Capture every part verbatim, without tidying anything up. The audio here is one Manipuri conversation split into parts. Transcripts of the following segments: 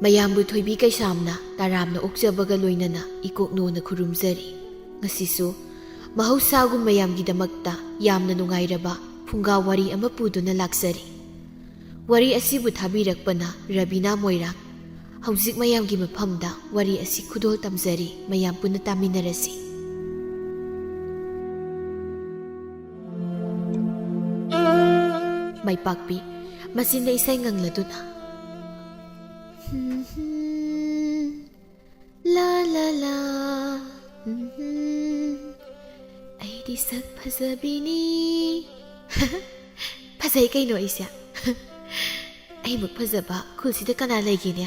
ꯃꯌꯥꯝꯕꯨ ꯊꯣꯏꯕꯤ ꯀꯩꯁꯥꯝꯅ ꯇꯔꯥꯝꯅ ꯑꯣꯛꯆꯕꯒ ꯂꯣꯏꯅꯅ ꯏꯀꯣꯛꯅꯣꯅ ꯈꯨꯔꯨꯝꯖꯔꯤ꯫ ꯉꯁꯤꯁꯨ ꯃꯍꯧꯁꯥꯒꯨꯝ ꯃꯌꯥꯝꯒꯤꯗꯃꯛꯇ ꯌꯥꯝꯅ ꯅꯨꯡꯉꯥꯏꯔꯕ ꯐꯨꯡꯒꯥ ꯋꯥꯔꯤ ꯑꯃ ꯄꯨꯗꯨꯅ ꯂꯥꯛꯆꯔꯤ꯫ ꯋꯥꯔꯤ ꯑꯁꯤꯕꯨ ꯊꯥꯕꯤꯔꯛꯄꯅ ꯔꯕꯤꯅꯥ ꯃꯣꯏꯔꯥꯡ꯫ ꯍꯧꯖꯤꯛ ꯃꯌꯥꯝꯒꯤ ꯃꯐꯝꯗ ꯋꯥꯔꯤ ꯑꯁꯤ ꯈꯨꯗꯣꯜ ꯇꯝꯖꯔꯤ, ꯃꯌꯥꯝ ꯄꯨꯟꯅ ꯇꯥꯃꯤꯟꯅꯔꯁꯤ꯫ ꯃꯥꯏꯄꯥꯛꯄꯤ, ꯃꯆꯤꯟꯗ ꯏꯁꯩ ꯉꯪꯂꯗꯨꯅ꯫ ꯂꯥ ꯂꯥ ꯂꯥ, ꯑꯩꯗꯤ ꯁꯛ ꯐꯖꯕꯤꯅꯤ꯫ ꯐꯖꯩ ꯀꯩꯅꯣ ꯑꯩꯁꯦ꯫ ꯑꯩꯃꯨꯛ ꯐꯖꯕ ꯈꯨꯜꯁꯤꯗ ꯀꯅꯥ ꯂꯩꯒꯦꯅꯦ?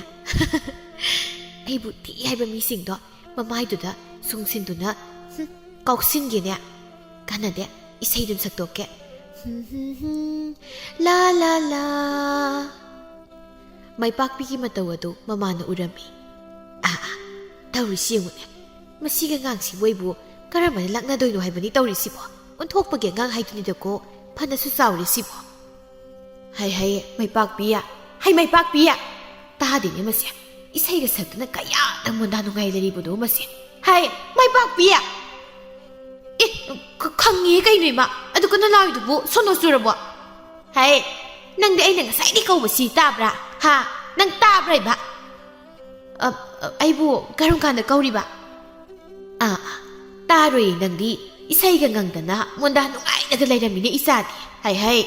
ꯑꯩꯕꯨ ꯊꯤ ꯍꯥꯏꯕ ꯃꯤꯁꯤꯡꯗꯣ ꯃꯃꯥꯏꯗꯨꯗ ꯁꯨꯡꯁꯤꯟꯗꯨꯅ, ꯍꯨꯝ, ꯀꯥꯎꯁꯤꯟꯒꯦꯅꯦ꯫ ꯀꯥꯟꯅꯗꯦ, ꯏꯁꯩꯗꯨꯝ ꯁꯛꯇꯣꯛꯀꯦ꯫ ꯂꯥ ꯂꯥ ꯂꯥ꯫ ꯃꯥꯏꯄꯥꯛꯄꯤꯒꯤ ꯃꯇꯧ ꯑꯗꯨ ꯃꯃꯥꯅ ꯎꯔꯝꯃꯤ꯫ ꯑꯥ, ꯑꯥ, ꯇꯧꯔꯤꯁꯤ ꯌꯦꯡꯉꯨꯅꯦ꯫ ꯃꯁꯤꯒꯤ ꯑꯉꯥꯡꯁꯤꯕꯨ ꯑꯩꯕꯨ ꯀꯔꯝꯕꯅ ꯂꯛꯅꯗꯣꯏꯅꯣ ꯍꯥꯏꯕꯅꯤ ꯇꯧꯔꯤꯁꯤꯕꯣ? ꯑꯣꯟꯊꯣꯛꯄꯒꯤ ꯑꯉꯥꯡ ꯍꯥꯏꯗꯨꯅꯤꯗꯀꯣ, ꯐꯅꯁꯨ ꯆꯥꯎꯔꯦ ꯁꯤꯕꯣ꯫ ꯍꯥꯏ ꯍꯥꯏ, ꯃꯥꯏꯄꯥꯛꯄꯤ꯫ ꯍꯥꯏ, ꯃꯥꯏꯄꯥꯛꯄꯤ꯫ ꯇꯥꯗꯦꯅꯦ ꯃꯁꯦ꯫ ꯏꯁꯩꯒ ꯁꯛꯇꯅ ꯀꯌꯥꯗ ꯃꯣꯟꯗꯥ ꯅꯨꯡꯉꯥꯏ ꯂꯩꯔꯤꯕꯅꯣ ꯃꯁꯦ꯫ ꯍꯥꯏ, ꯃꯥꯏꯄꯥꯛꯄꯤ꯫ ꯑꯦ, ꯈ-, ꯈꯪꯉꯦ ꯀꯩꯅꯣ ꯏꯃꯥ꯫ ꯑꯗꯨ ꯀꯟꯅ ꯂꯥꯎꯔꯤꯗꯨꯕꯨ ꯁꯣꯅꯣ ꯆꯨꯔꯕꯣ? ꯍꯥꯏ, ꯅꯪꯗꯤ ꯑꯩꯅ ꯉꯁꯥꯏꯗꯩ ꯀꯧꯕꯁꯤ ꯇꯥꯕ꯭ꯔꯥ? ꯍꯥ? ꯅꯪ ꯇꯥꯕ꯭ꯔꯥ ꯏꯃꯥ? ꯑ, ꯑ, ꯑꯩꯕꯨ ꯀꯔꯝ ꯀꯥꯟꯗ ꯀꯧꯔꯤꯕ? ꯑꯥ, ꯑꯥ, ꯇꯥꯔꯣꯏꯌꯦ ꯅꯪꯗꯤ꯫ ꯏꯁꯩꯒ ꯉꯪꯗꯅ ꯃꯣꯟꯗꯥ ꯅꯨꯡꯉꯥꯏꯅꯒ ꯂꯩꯔꯝꯃꯤꯅꯦ ꯏꯆꯥꯗꯤ꯫ ꯍꯥꯏ ꯍꯥꯏ,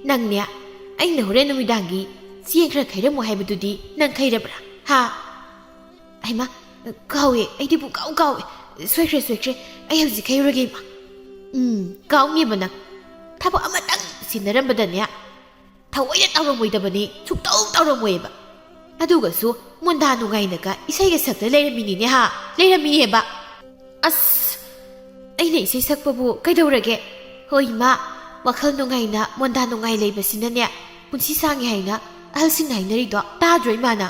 ꯅꯪꯅꯦ, ꯑꯩꯅ ꯍꯣꯔꯦꯟ ꯅꯨꯃꯤꯗꯥꯡꯒꯤ ꯆꯦꯡ ꯈꯔ ꯈꯩꯔꯝꯃꯨ ꯍꯥꯏꯕꯗꯨꯗꯤ ꯅꯪ ꯈꯩꯔꯕ꯭ꯔꯥ? ꯍꯥ? ꯍꯩꯃꯥ, ꯀꯥꯎꯋꯦ, ꯑꯩꯗꯤ ꯄꯨꯡꯀꯥꯎ ꯀꯥꯎꯋꯦ꯫ ꯁꯣꯏꯈ꯭ꯔꯦ, ꯁꯣꯏꯈ꯭ꯔꯦ꯫ ꯑꯩ ꯍꯧꯖꯤꯛ ꯈꯩꯔꯨꯔꯒꯦ ꯏꯃꯥ꯫ ꯎꯝ, ꯀꯥꯎꯅꯦꯕ ꯅꯪ꯫ ꯊꯕꯛ ꯑꯃꯇꯪ ꯁꯤꯟꯅꯔꯝꯕꯗꯅꯦ, ꯊꯑꯣꯏꯅ ꯇꯧꯔꯝꯃꯣꯏꯗꯕꯅꯤ, ꯁꯨꯛꯇꯧ ꯇꯧꯔꯝꯃꯣꯏꯕ꯫ ꯑꯗꯨꯒꯁꯨ ꯃꯣꯟꯗꯥ ꯅꯨꯡꯉꯥꯏꯅꯒ ꯏꯁꯩꯒ ꯁꯛꯇ ꯂꯩꯔꯝꯃꯤꯅꯤꯅꯦ ꯍꯥ, ꯂꯩꯔꯝꯃꯤꯅꯦꯕ꯫ ꯑꯁ, ꯑꯩꯅ ꯏꯁꯩ ꯁꯛꯄꯕꯨ ꯀꯩꯗꯧꯔꯒꯦ? ꯍꯣꯏ ꯏꯃꯥ, ꯋꯥꯈꯜ ꯅꯨꯡꯉꯥꯏꯅ ꯃꯣꯟꯗꯥ ꯅꯨꯡꯉꯥꯏ ꯂꯩꯕꯁꯤꯅꯅꯦ ꯄꯨꯟꯁꯤ ꯁꯥꯡꯉꯤ ꯍꯥꯏꯅ ꯑꯍꯜꯁꯤꯡꯅ ꯍꯥꯏꯅꯔꯤꯗꯣ ꯇꯥꯗ꯭ꯔꯣ ꯏꯃꯥꯅ?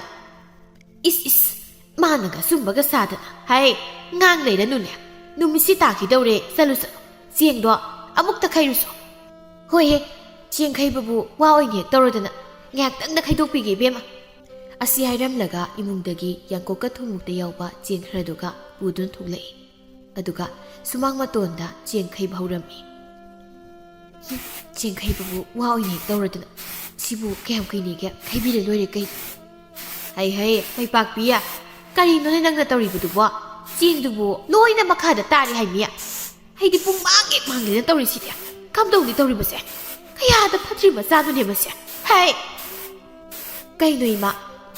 ꯏꯁ ꯏꯁ, ꯃꯥꯅꯒ ꯑꯆꯨꯝꯕꯒ ꯁꯥꯗꯅ꯫ ꯍꯥꯏ, ꯉꯥꯡ ꯂꯩꯔꯅꯨꯅꯦ, ꯅꯨꯃꯤꯠꯁꯤ ꯇꯥꯈꯤꯗꯧꯔꯦ, ꯆꯠꯂꯨ ꯆꯠꯂꯨ, ꯆꯦꯡꯗꯣ ꯑꯃꯨꯛꯇ ꯈꯩꯔꯨꯁꯣ꯫ ꯍꯣꯏꯍꯦ, ꯆꯦꯡ ꯈꯩꯕꯕꯨ ꯋꯥ ꯑꯣꯏꯅ ꯍꯦꯛ ꯇꯧꯔꯗꯅ, ꯉꯥꯏꯍꯥꯛꯇꯪꯗ ꯈꯩꯗꯣꯛꯄꯤꯒꯦ ꯏꯕꯦꯝꯃ꯫ ꯑꯁꯤ ꯍꯥꯏꯔꯝꯂꯒ ꯏꯃꯨꯡꯗꯒꯤ ꯌꯥꯡꯀꯣꯛꯀ ꯊꯨꯝꯃꯨꯛꯇ ꯌꯥꯎꯕ ꯆꯦꯡ ꯈꯔꯗꯨꯒ ꯄꯨꯗꯨꯅ ꯊꯣꯛꯂꯛꯏ꯫ ꯑꯗꯨꯒ ꯁꯨꯃꯥꯡ ꯃꯇꯣꯟꯗ ꯆꯦꯡ ꯈꯩꯕ ꯍꯧꯔꯝꯃꯤ꯫ "ꯍꯨꯝ, ꯆꯦꯡ ꯈꯩꯕꯕꯨ ꯋꯥ ꯑꯣꯏꯅ ꯍꯦꯛ ꯇꯧꯔꯗꯅ꯫ ꯁꯤꯕꯨ ꯀꯌꯥꯝ ꯀꯨꯏꯅꯤꯒꯦ ꯈꯩꯕꯤꯔ ꯂꯣꯏꯔꯦ ꯀꯩ?" "ꯍꯩ ꯍꯩ, ꯃꯩꯄꯥꯛꯄꯤꯌꯦ, ꯀꯔꯤꯅꯣꯅꯦ ꯅꯪꯅ ꯇꯧꯔꯤꯕꯗꯨꯕꯣ? ꯆꯦꯡꯗꯨꯕꯨ ꯂꯣꯏꯅ ꯃꯈꯥꯗ ꯇꯥꯔꯦ ꯍꯥꯏꯃꯤ꯫ ꯑꯩꯗꯤ ꯄꯨꯡ ꯃꯥꯡꯒꯦ ꯃꯥꯡꯒꯦꯅ ꯇꯧꯔꯤꯁꯤꯗꯤ꯫ ꯀꯝꯗꯧꯅꯤ ꯇꯧꯔꯤꯕꯁꯦ? ꯀꯌꯥꯗ ꯐꯠꯇ꯭ꯔꯤ ꯃꯆꯥꯅꯣꯅꯦ ꯃꯁꯦ? ꯍꯩ!" "ꯀꯩꯅꯣ ꯏꯃꯥ?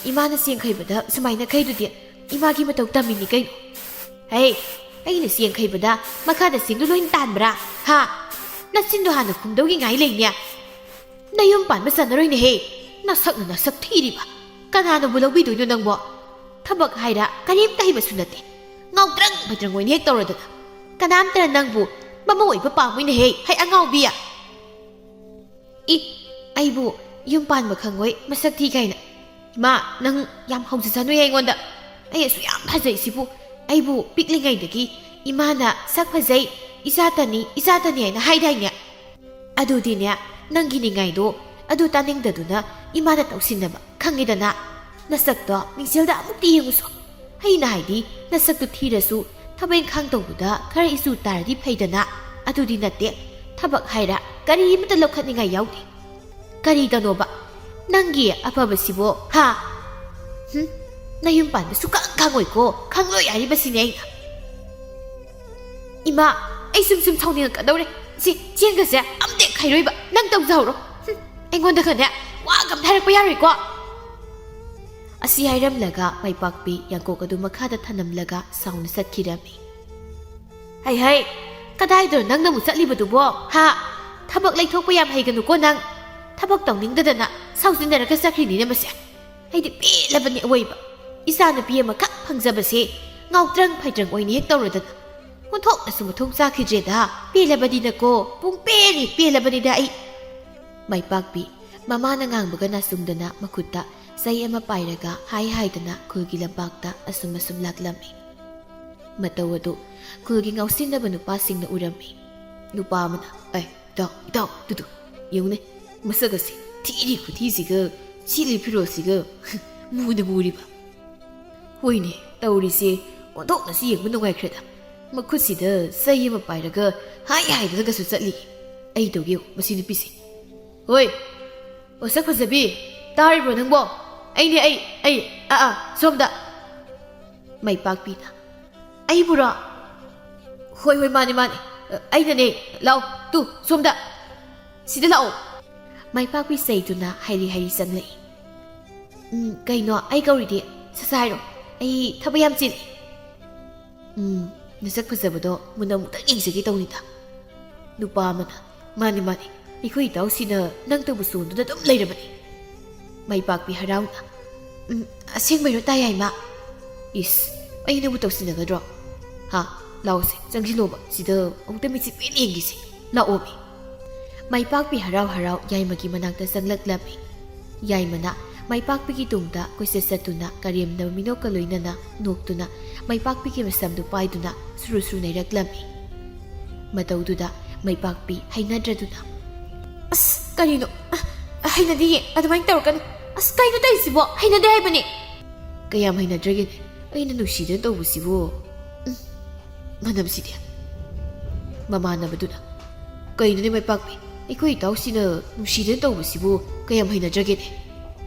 ꯏꯃꯥꯅ ꯆꯦꯡ ꯈꯩꯕꯗ ꯁꯨꯃꯥꯏꯅ ꯈꯩꯗꯨꯗꯤ ꯏꯃꯥꯒꯤ ꯃꯇꯧ ꯇꯝꯃꯤꯅꯤ ꯀꯩꯅꯣ꯫ ꯍꯩ, ꯑꯩꯅ ꯆꯦꯡ ꯈꯩꯕꯗ ꯃꯈꯥꯗ ꯆꯦꯡꯗꯨ ꯂꯣꯏꯅ ꯇꯥꯟꯕ꯭ꯔꯥ? ꯍꯥ? ꯅꯆꯤꯟꯗꯣ ꯍꯥꯟꯅ ꯈꯨꯝꯗꯧꯒꯤ ꯉꯥꯏ ꯂꯩꯅꯦ꯫ ꯅꯌꯨꯝ ꯄꯥꯟꯕ ꯆꯟꯅꯔꯣꯏꯅꯦꯍꯦ꯫ ꯅꯁꯛꯅ ꯅꯁꯛ ꯊꯤꯔꯤꯕ꯫ ꯀꯅꯥꯅꯕꯨ ꯂꯧꯕꯤꯗꯣꯏꯅꯣ ꯅꯪꯕꯣ? ꯊꯕꯛ ꯍꯥꯏꯔ ꯀꯔꯤꯝꯇ ꯍꯩꯕꯁꯨ ꯅꯠꯇꯦ꯫ ꯉꯥꯎꯇ꯭ꯔꯪ ꯐꯩꯇ꯭ꯔꯪ ꯑꯣꯏꯅ ꯍꯦꯛ ꯇꯧꯔꯗꯅ꯫ ꯀꯅꯥꯝꯇꯅ ꯅꯪꯕꯨ ꯃꯃꯧ ꯑꯣꯏꯕ ꯄꯥꯝꯃꯣꯏꯅꯦꯍꯦ, ꯍꯩ ꯑꯉꯥꯎꯕꯤ!" "ꯏ, ꯑꯩꯕꯨ ꯌꯨꯝ ꯄꯥꯟꯕ ꯈꯪꯉꯣꯏ, ꯃꯁꯛ ꯊꯤ ꯀꯥꯏꯅ꯫ ꯏꯃꯥ, ꯅꯪ ꯌꯥꯝ ꯍꯧꯖꯁꯅꯨ ꯑꯩꯉꯣꯟꯗ꯫ ꯑꯩ ꯑꯁꯨꯛ ꯌꯥꯝ ꯐꯖꯩꯁꯤꯕꯨ, ꯑꯩꯕꯨ ꯄꯤꯛꯂꯤꯉꯩꯗꯒꯤ ꯏꯃꯥꯅ ꯁꯛ ꯐꯖꯩ, ꯏꯆꯥꯇꯅꯤ, ꯏꯆꯥꯇꯅꯤ ꯍꯥꯏꯅ ꯍꯥꯏꯗꯥꯏꯅꯦ? ꯑꯗꯨꯗꯤꯅꯦ, ꯅꯪꯒꯤ ꯅꯤꯡꯉꯥꯏꯗꯣ ꯑꯗꯨ ꯇꯥꯅꯤꯡꯗꯗꯨꯅ ꯏꯃꯥꯅ ꯇꯧꯁꯤꯟꯅꯕ ꯈꯪꯉꯤꯗꯅ꯫ ꯅꯁꯛꯇꯣ ꯃꯤꯡꯁꯦꯜꯗ ꯑꯃꯨꯛꯇ ꯌꯦꯡꯉꯨꯁꯣ꯫ ꯑꯩꯅ ꯍꯥꯏꯗꯤ, ꯅꯁꯛꯇꯨ ꯊꯤꯔꯁꯨ ꯊꯕꯛ ꯏꯪꯈꯥꯡ ꯇꯧꯕꯗ ꯈꯔ ꯏꯆꯨ ꯇꯥꯔꯗꯤ ꯐꯩꯗꯅ꯫ ꯑꯗꯨꯗꯤ ꯅꯠꯇꯦ, ꯊꯕꯛ ꯍꯥꯏꯔ ꯀꯔꯤ ꯑꯃꯠꯇ ꯂꯧꯈꯠꯅꯤꯡꯉꯥꯏ ꯌꯥꯎꯗꯦ꯫ ꯀꯔꯤꯗꯅꯣꯕ ꯅꯪꯒꯤ ꯑꯐꯕꯁꯤꯕꯣ, ꯍꯥ? ꯍꯨꯝ? ꯅꯌꯨꯝ ꯄꯥꯟꯕ ꯁꯨꯛꯈꯪ ꯈꯪꯉꯣꯏꯀꯣ, ꯈꯪꯂꯣꯏ ꯍꯥꯏꯔꯤꯕꯁꯤꯅꯦ ꯑꯩꯅ꯫ ꯏꯃꯥ, ꯑꯩ ꯁꯨꯝ ꯁꯨꯝ ꯁꯥꯎꯅꯤꯡꯉꯛꯀꯗꯧꯔꯦ꯫ ꯁꯤ ꯆꯦꯡꯒꯁꯦ ꯑꯝꯇ ꯈꯩꯔꯣꯏꯕ, ꯅꯪ ꯇꯧꯖꯍꯧꯔꯣ꯫ ꯍꯨꯝ, ꯑꯩꯉꯣꯟꯗꯒꯅꯦ ꯋꯥ ꯑꯝꯇ ꯍꯥꯏꯔꯛꯄ ꯌꯥꯔꯣꯏꯀꯣ꯫ ꯑꯁꯤ ꯍꯥꯏꯔꯝꯂꯒ ꯃꯩꯄꯥꯛꯄꯤ ꯌꯥꯡꯀꯣꯛ ꯑꯗꯨ ꯃꯈꯥꯗ ꯊꯅꯝꯂꯒ ꯁꯥꯎꯅ ꯆꯠꯈꯤꯔꯝꯃꯤ꯫ "ꯍꯩ ꯍꯩ, ꯀꯗꯥꯏꯗꯅꯣ ꯅꯪꯅ ꯑꯃꯨꯛ ꯆꯠꯂꯤꯕꯗꯨꯕꯣ? ꯍꯥ? ꯊꯕꯛ ꯂꯩꯊꯣꯛꯄ ꯌꯥꯝ ꯍꯩꯒꯅꯨꯀꯣ ꯅꯪ꯫ ꯊꯕꯛ ꯇꯧꯅꯤꯡꯗꯗꯅ ꯁꯥꯎꯖꯤꯟꯅꯔꯒ ꯆꯠꯈ꯭ꯔꯤꯅꯤꯅꯦ ꯃꯁꯦ꯫ ꯑꯩꯗꯤ ꯄꯦꯜꯂꯕꯅꯤ ꯑꯋꯣꯏꯕ꯫ ꯏꯆꯥꯅꯨꯄꯤ ꯑꯃꯈꯛ ꯐꯪꯖꯕꯁꯦ ꯉꯥꯎꯇ꯭ꯔꯪ ꯐꯩꯇ꯭ꯔꯪ ꯑꯣꯏꯅ ꯍꯦꯛ ꯇꯧꯔꯗꯅ꯫ ꯑꯣꯟꯊꯣꯛꯅꯁꯨ ꯃꯊꯣꯡ ꯆꯥꯈꯤꯗ꯭ꯔꯦꯗ꯫ ꯄꯦꯜꯂꯕꯅꯤꯅꯀꯣ, ꯄꯨꯡ ꯄꯦꯜ ꯍꯦꯛ ꯄꯦꯜꯂꯕꯅꯤꯗ ꯑꯩ꯫" ꯃꯩꯄꯥꯛꯄꯤ ꯃꯃꯥꯅ ꯉꯥꯡꯕꯒ ꯅꯥꯆꯨꯡꯗꯅ ꯃꯈꯨꯠꯇ ꯆꯩ ꯑꯃ ꯄꯥꯏꯔꯒ ꯍꯥꯏ ꯍꯥꯏꯗꯅ ꯈꯨꯜꯒꯤ ꯂꯝꯄꯥꯛꯇ ꯑꯁꯨꯝ ꯑꯁꯨꯝ ꯂꯥꯛꯂꯝꯃꯤ꯫ ꯃꯇꯧ ꯑꯗꯨ ꯈꯨꯜꯒꯤ ꯉꯥꯎꯁꯤꯟꯅꯕ ꯅꯨꯄꯥꯁꯤꯡꯅ ꯎꯔꯝꯃꯤ꯫ ꯅꯨꯄꯥ ꯑꯃꯅ, "ꯑꯦ, ꯏꯇꯥꯎ, ꯏꯇꯥꯎ, ꯇꯨꯗꯨ, ꯌꯦꯡꯉꯨꯅꯦ, ꯃꯁꯛ ꯑꯁꯤ ꯊꯤꯔꯤ ꯈꯨꯊꯤꯁꯤꯒ, ꯁꯦꯠꯂꯤ ꯐꯤꯔꯣꯜꯁꯤꯒ, ꯃꯨꯅ ꯃꯨꯔꯤꯕ꯫ ꯍꯣꯏꯅꯦ, ꯇꯧꯔꯤꯁꯦ ꯑꯣꯟꯊꯣꯛꯅꯁꯨ ꯌꯦꯡꯕ ꯅꯨꯡꯉꯥꯏꯈ꯭ꯔꯦꯗ꯫ ꯃꯈꯨꯠꯁꯤꯗ ꯆꯩ ꯑꯃ ꯄꯥꯏꯔꯒ ꯍꯥꯏ ꯍꯥꯏꯗꯅꯒꯁꯨ ꯆꯠꯂꯤ꯫ ꯑꯩ ꯇꯧꯒꯦ ꯃꯁꯤ ꯅꯨꯄꯤꯁꯦ꯫ ꯍꯣꯏ, ꯃꯁꯛ ꯐꯖꯕꯤ, ꯇꯥꯔꯤꯕ꯭ꯔꯣ ꯅꯪꯕꯣ? ꯑꯩꯅꯦ, ꯑꯩ, ꯑꯩ, ꯑꯥ, ꯑꯥ, ꯁꯣꯝꯗ꯫ ꯃꯥꯏꯄꯥꯛꯄꯤꯅ, "ꯑꯩꯕꯨꯔꯣ?" "ꯍꯣꯏ, ꯍꯣꯏ, ꯃꯥꯅꯦ, ꯃꯥꯅꯦ, ꯑꯩꯅꯅꯦ꯫ ꯂꯥꯛꯑꯣ, ꯇꯨ, ꯁꯣꯝꯗ, ꯁꯤꯗ ꯂꯥꯛꯑꯣ꯫" ꯃꯥꯏꯄꯥꯛꯄꯤ ꯆꯩꯗꯨꯅ ꯍꯥꯏꯔꯤ ꯍꯥꯏꯔꯤ ꯆꯪꯂꯛꯏ꯫ "ꯎꯝ, ꯀꯩꯅꯣ, ꯑꯩ ꯀꯧꯔꯤꯗꯤ? ꯁꯠ ꯁꯠ ꯍꯥꯏꯔꯣ, ꯑꯩ ꯊꯕꯛ ꯌꯥꯝ ꯆꯤꯜꯂꯤ꯫" "ꯎꯝ, ꯅꯁꯛ ꯐꯖꯕꯗꯣ ꯃꯨꯟꯅ ꯑꯃꯨꯛꯇꯪ ꯌꯦꯡꯖꯒꯦ ꯇꯧꯅꯤꯗ꯫" ꯅꯨꯄꯥ ꯑꯃꯅ, "ꯃꯥꯅꯤ, ꯃꯥꯅꯤ, ꯑꯩꯈꯣꯏ ꯏꯇꯥꯎꯁꯤꯅ ꯅꯪꯇꯕꯨ ꯁꯣꯟꯗꯨꯅ ꯑꯗꯨꯝ ꯂꯩꯔꯕꯅꯤ꯫" ꯃꯥꯏꯄꯥꯛꯄꯤ ꯍꯔꯥꯎꯅ, "ꯎꯝ, ꯑꯁꯦꯡꯕꯩꯔꯣ ꯇꯥ ꯌꯥꯏꯃ? ꯏꯁ, ꯑꯩ ꯅꯪꯕꯨ ꯇꯧꯁꯤꯟꯅꯒꯗ꯭ꯔꯣ? ꯍꯥ? ꯂꯥꯛꯑꯣꯁꯦ, ꯆꯪꯁꯤꯜꯂꯣꯕ, ꯁꯤꯗ ꯑꯃꯨꯛꯇ ꯃꯤꯠꯁꯤ ꯄꯦꯟꯅ ꯌꯦꯡꯈꯤꯁꯦ, ꯂꯥꯛꯑꯣꯃꯤ꯫" ꯃꯥꯏꯄꯥꯛꯄꯤ ꯍꯔꯥꯎ ꯍꯔꯥꯎ ꯌꯥꯏꯃꯒꯤ ꯃꯅꯥꯛꯇ ꯆꯪꯂꯛꯂꯝꯃꯤ꯫ ꯌꯥꯏꯃꯅ ꯃꯥꯏꯄꯥꯛꯄꯤꯒꯤ ꯇꯨꯡꯗ ꯀꯣꯏꯆꯠ ꯆꯠꯇꯨꯅ ꯀꯔꯦꯝꯅꯕ ꯃꯤꯅꯣꯛꯀ ꯂꯣꯏꯅꯅ ꯅꯣꯛꯇꯨꯅ ꯃꯥꯏꯄꯥꯛꯄꯤꯒꯤ ꯃꯁꯝꯗꯨ ꯄꯥꯏꯗꯨꯅ ꯁꯨꯔꯨ ꯁꯨꯔꯨ ꯅꯩꯔꯛꯂꯝꯃꯤ꯫ ꯃꯇꯧꯗꯨꯗ ꯃꯥꯏꯄꯥꯛꯄꯤ ꯍꯩꯅꯗ꯭ꯔꯗꯨꯅ, "ꯑꯁ, ꯀꯔꯤꯅꯣ? ꯑ, ꯍꯩꯅꯗꯤꯌꯦ, ꯑꯗꯨꯃꯥꯏꯅ ꯇꯧꯔꯛꯀꯅꯨ꯫ ꯑꯁ, ꯀꯩꯅꯣ ꯇꯧꯔꯤꯁꯤꯕꯣ? ꯍꯩꯅꯗꯦ ꯍꯥꯏꯕꯅꯦ꯫" "ꯀꯌꯥꯝ ꯍꯩꯅꯗ꯭ꯔꯒꯦꯅꯦ ꯑꯩꯅ ꯅꯨꯡꯁꯤꯗꯅ ꯇꯧꯕꯁꯤꯕꯨ?" ꯎꯝ, ꯃꯅꯝꯁꯤꯗꯤ꯫ ꯃꯃꯥꯟꯅꯕꯗꯨꯅ, "ꯀꯩꯅꯣꯅꯦ ꯃꯥꯏꯄꯥꯛꯄꯤ, ꯑꯩꯈꯣꯏ ꯏꯇꯥꯎꯁꯤꯅ ꯅꯨꯡꯁꯤꯗꯅ ꯇꯧꯕꯁꯤꯕꯨ ꯀꯌꯥꯝ ꯍꯩꯅꯗ꯭ꯔꯒꯦꯅꯦ?"